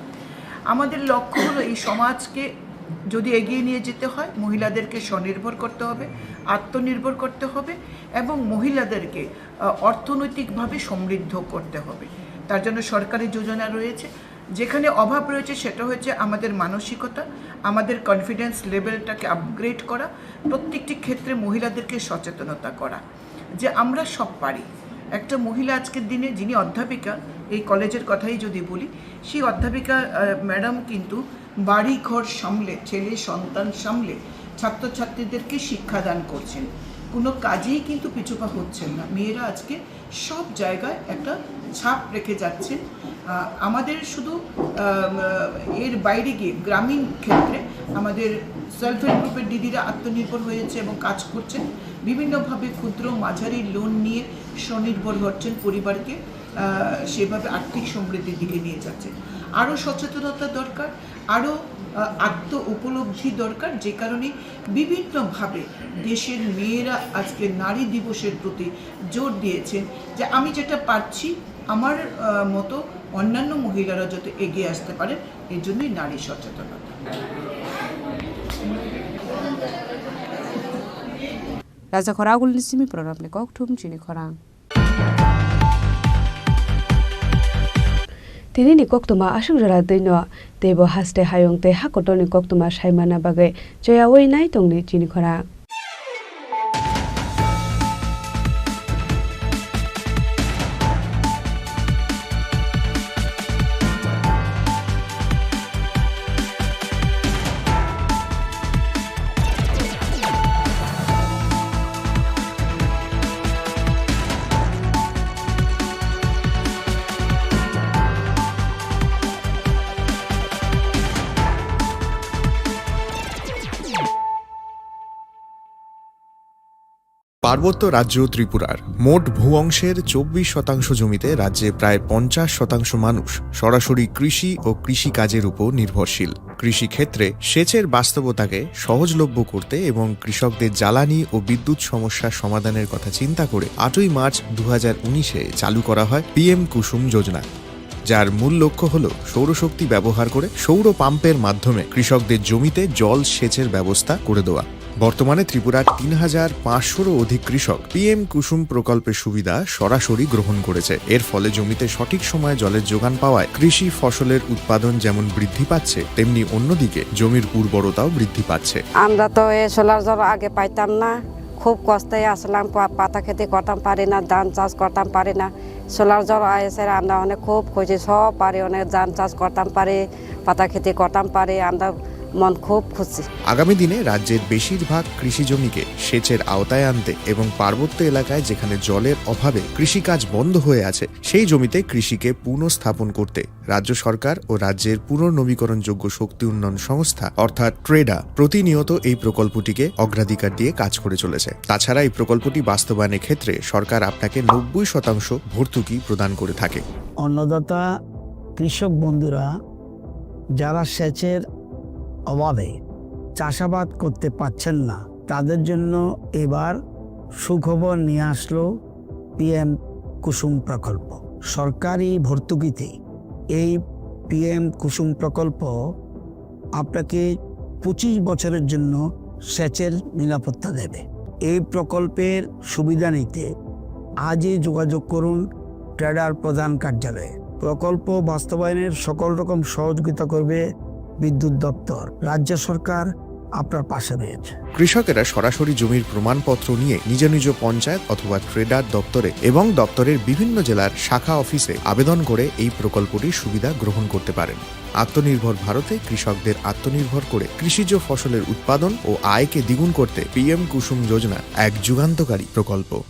আমাদের লক্ষ্য হলো এই সমাজকে যদি এগিয়ে নিয়ে যেতে হয়, মহিলাদেরকে স্বনির্ভর করতে হবে, আত্মনির্ভর করতে হবে এবং মহিলাদেরকে, আহ, অর্থনৈতিকভাবে সমৃদ্ধ করতে হবে। তার জন্য সরকারি যোজনা রয়েছে। যেখানে অভাব রয়েছে সেটা হচ্ছে আমাদের মানসিকতা, আমাদের কনফিডেন্স লেভেলটাকে আপগ্রেড করা, প্রত্যেকটি ক্ষেত্রে মহিলাদেরকে সচেতনতা করা যে আমরা সব পারি। একটা মহিলা আজকের দিনে যিনি অধ্যাপিকা, এই কলেজের কথাই যদি বলি, সেই অধ্যাপিকা, আহ, ম্যাডাম কিন্তু বাড়ি ঘর সামলে, ছেলে সন্তান সামলে ছাত্রছাত্রীদেরকে শিক্ষাদান করছেন। কোনো কাজেই কিন্তু পিছুপা হচ্ছেন না। মেয়েরা আজকে সব জায়গায় একটা ছাপ রেখে যাচ্ছেন। আহ, আমাদের শুধু, আহ, এর বাইরে গিয়ে গ্রামীণ ক্ষেত্রে আমাদের সেলফ হেল্প গ্রুপের দিদিরা আত্মনির্ভর হয়েছে এবং কাজ করছেন। বিভিন্নভাবে ক্ষুদ্র মাঝারি লোন নিয়ে স্বনির্ভর হচ্ছেন পরিবারকে। আহ, সেভাবে আর্থিক সমৃদ্ধির দিকে নিয়ে যাচ্ছে। আরও সচেতনতা দরকার, আরও, আহ, আত্ম উপলব্ধি দরকার, যে কারণে বিভিন্নভাবে দেশের মেয়েরা আজকে নারী দিবসের প্রতি জোর দিয়েছেন যে আমি যেটা পারছি, আমার, আহ, মতো অন্যান্য মহিলারা যাতে এগিয়ে আসতে পারেন, এই জন্যই নারী সচেতনতা। Raja khorang agulni simi program ni kokthum chini khorang. Tini ni koktwma aswk jora twi no teibo haste hayung tei hakotor ni koktwma saimana bagwi choyawi nai tongni chini khorang. পার্বত্য রাজ্য ত্রিপুরার মোট ভূ অংশের চব্বিশ শতাংশ জমিতে রাজ্যে প্রায় পঞ্চাশ শতাংশ মানুষ সরাসরি কৃষি ও কৃষিকাজের উপর নির্ভরশীল। কৃষিক্ষেত্রে সেচের বাস্তবতাকে সহজলভ্য করতে এবং কৃষকদের জ্বালানি ও বিদ্যুৎ সমস্যা সমাধানের কথা চিন্তা করে আটই মার্চ দু হাজার উনিশে চালু করা হয় পিএম কুসুম যোজনা, যার মূল লক্ষ্য হল সৌরশক্তি ব্যবহার করে সৌর পাম্পের মাধ্যমে কৃষকদের জমিতে জল সেচের ব্যবস্থা করে দেওয়া। বর্তমানে ত্রিপুরার তিন হাজার পাঁচশোরও অধিক কৃষক পিএম কুসুম প্রকল্পের সুবিধা সরাসরি গ্রহণ করেছে। এর ফলে জমিতে সঠিক সময়ে জলের যোগান পাওয়ায় কৃষি ফসলের উৎপাদন যেমন বৃদ্ধি পাচ্ছে, তেমনি অন্যদিকে জমির উর্বরতাও বৃদ্ধি পাচ্ছে। আমরা তো এই সোলার জল আগে পাইতাম না, খুব কষ্টে আসলাম, পা-, পাতা খেতি করতাম পারি না, ধান চাষ করতাম পারি না। সোলার জল এসে আমরা অনেক খুব খুশি, সব পারি, অনেক ধান চাষ করতাম পারি, পাতা খেতি করতাম পারি, আমরা মন খুব খুশি। আগামী দিনে রাজ্যের বেশিরভাগ কৃষি জমিকে সেচের আওতায় আনতে এবং পার্বত্য এলাকায় যেখানে জলের অভাবে কৃষিকাজ বন্ধ হয়ে আছে, সেই জমিতে কৃষিকে পুনঃস্থাপন করতে রাজ্য সরকার ও রাজ্যের পুনর্নবীকরণযোগ্য শক্তি উন্নয়ন সংস্থা অর্থাৎ ট্রেডা প্রতিনিয়ত এই প্রকল্পটিকে অগ্রাধিকার দিয়ে কাজ করে চলেছে। তাছাড়া এই প্রকল্পটি বাস্তবায়নের ক্ষেত্রে সরকার আপনাকে নব্বই শতাংশ ভর্তুকি প্রদান করে থাকে। অন্নদাতা কৃষক বন্ধুরা যারা সেচের অভাবে চাষাবাদ করতে পারছেন না, তাদের জন্য এবার সুখবর নিয়ে আসলো পিএম কুসুম প্রকল্প। সরকারি ভর্তুকিতে এই পিএম কুসুম প্রকল্প আপনাকে পঁচিশ বছরের জন্য সেচের নিরাপত্তা দেবে। এই প্রকল্পের সুবিধা নিতে আজই যোগাযোগ করুন ট্রেডার প্রধান কার্যালয়ে। প্রকল্প বাস্তবায়নের সকল রকম সহযোগিতা করবে বিদ্যুৎ দপ্তর। রাজ্য সরকার আপনার পাশে রয়েছে। কৃষকেরা সরাসরি জমির প্রমাণপত্র নিয়ে নিজ নিজ পঞ্চায়েত অথবা ট্রেডার দপ্তরে এবং দপ্তরের বিভিন্ন জেলার শাখা অফিসে আবেদন করে এই প্রকল্পটির সুবিধা গ্রহণ করতে পারেন। আত্মনির্ভর ভারতে কৃষকদের আত্মনির্ভর করে কৃষিজ ফসলের উৎপাদন ও আয়কে দ্বিগুণ করতে পিএম কুসুম যোজনা এক যুগান্তকারী প্রকল্প।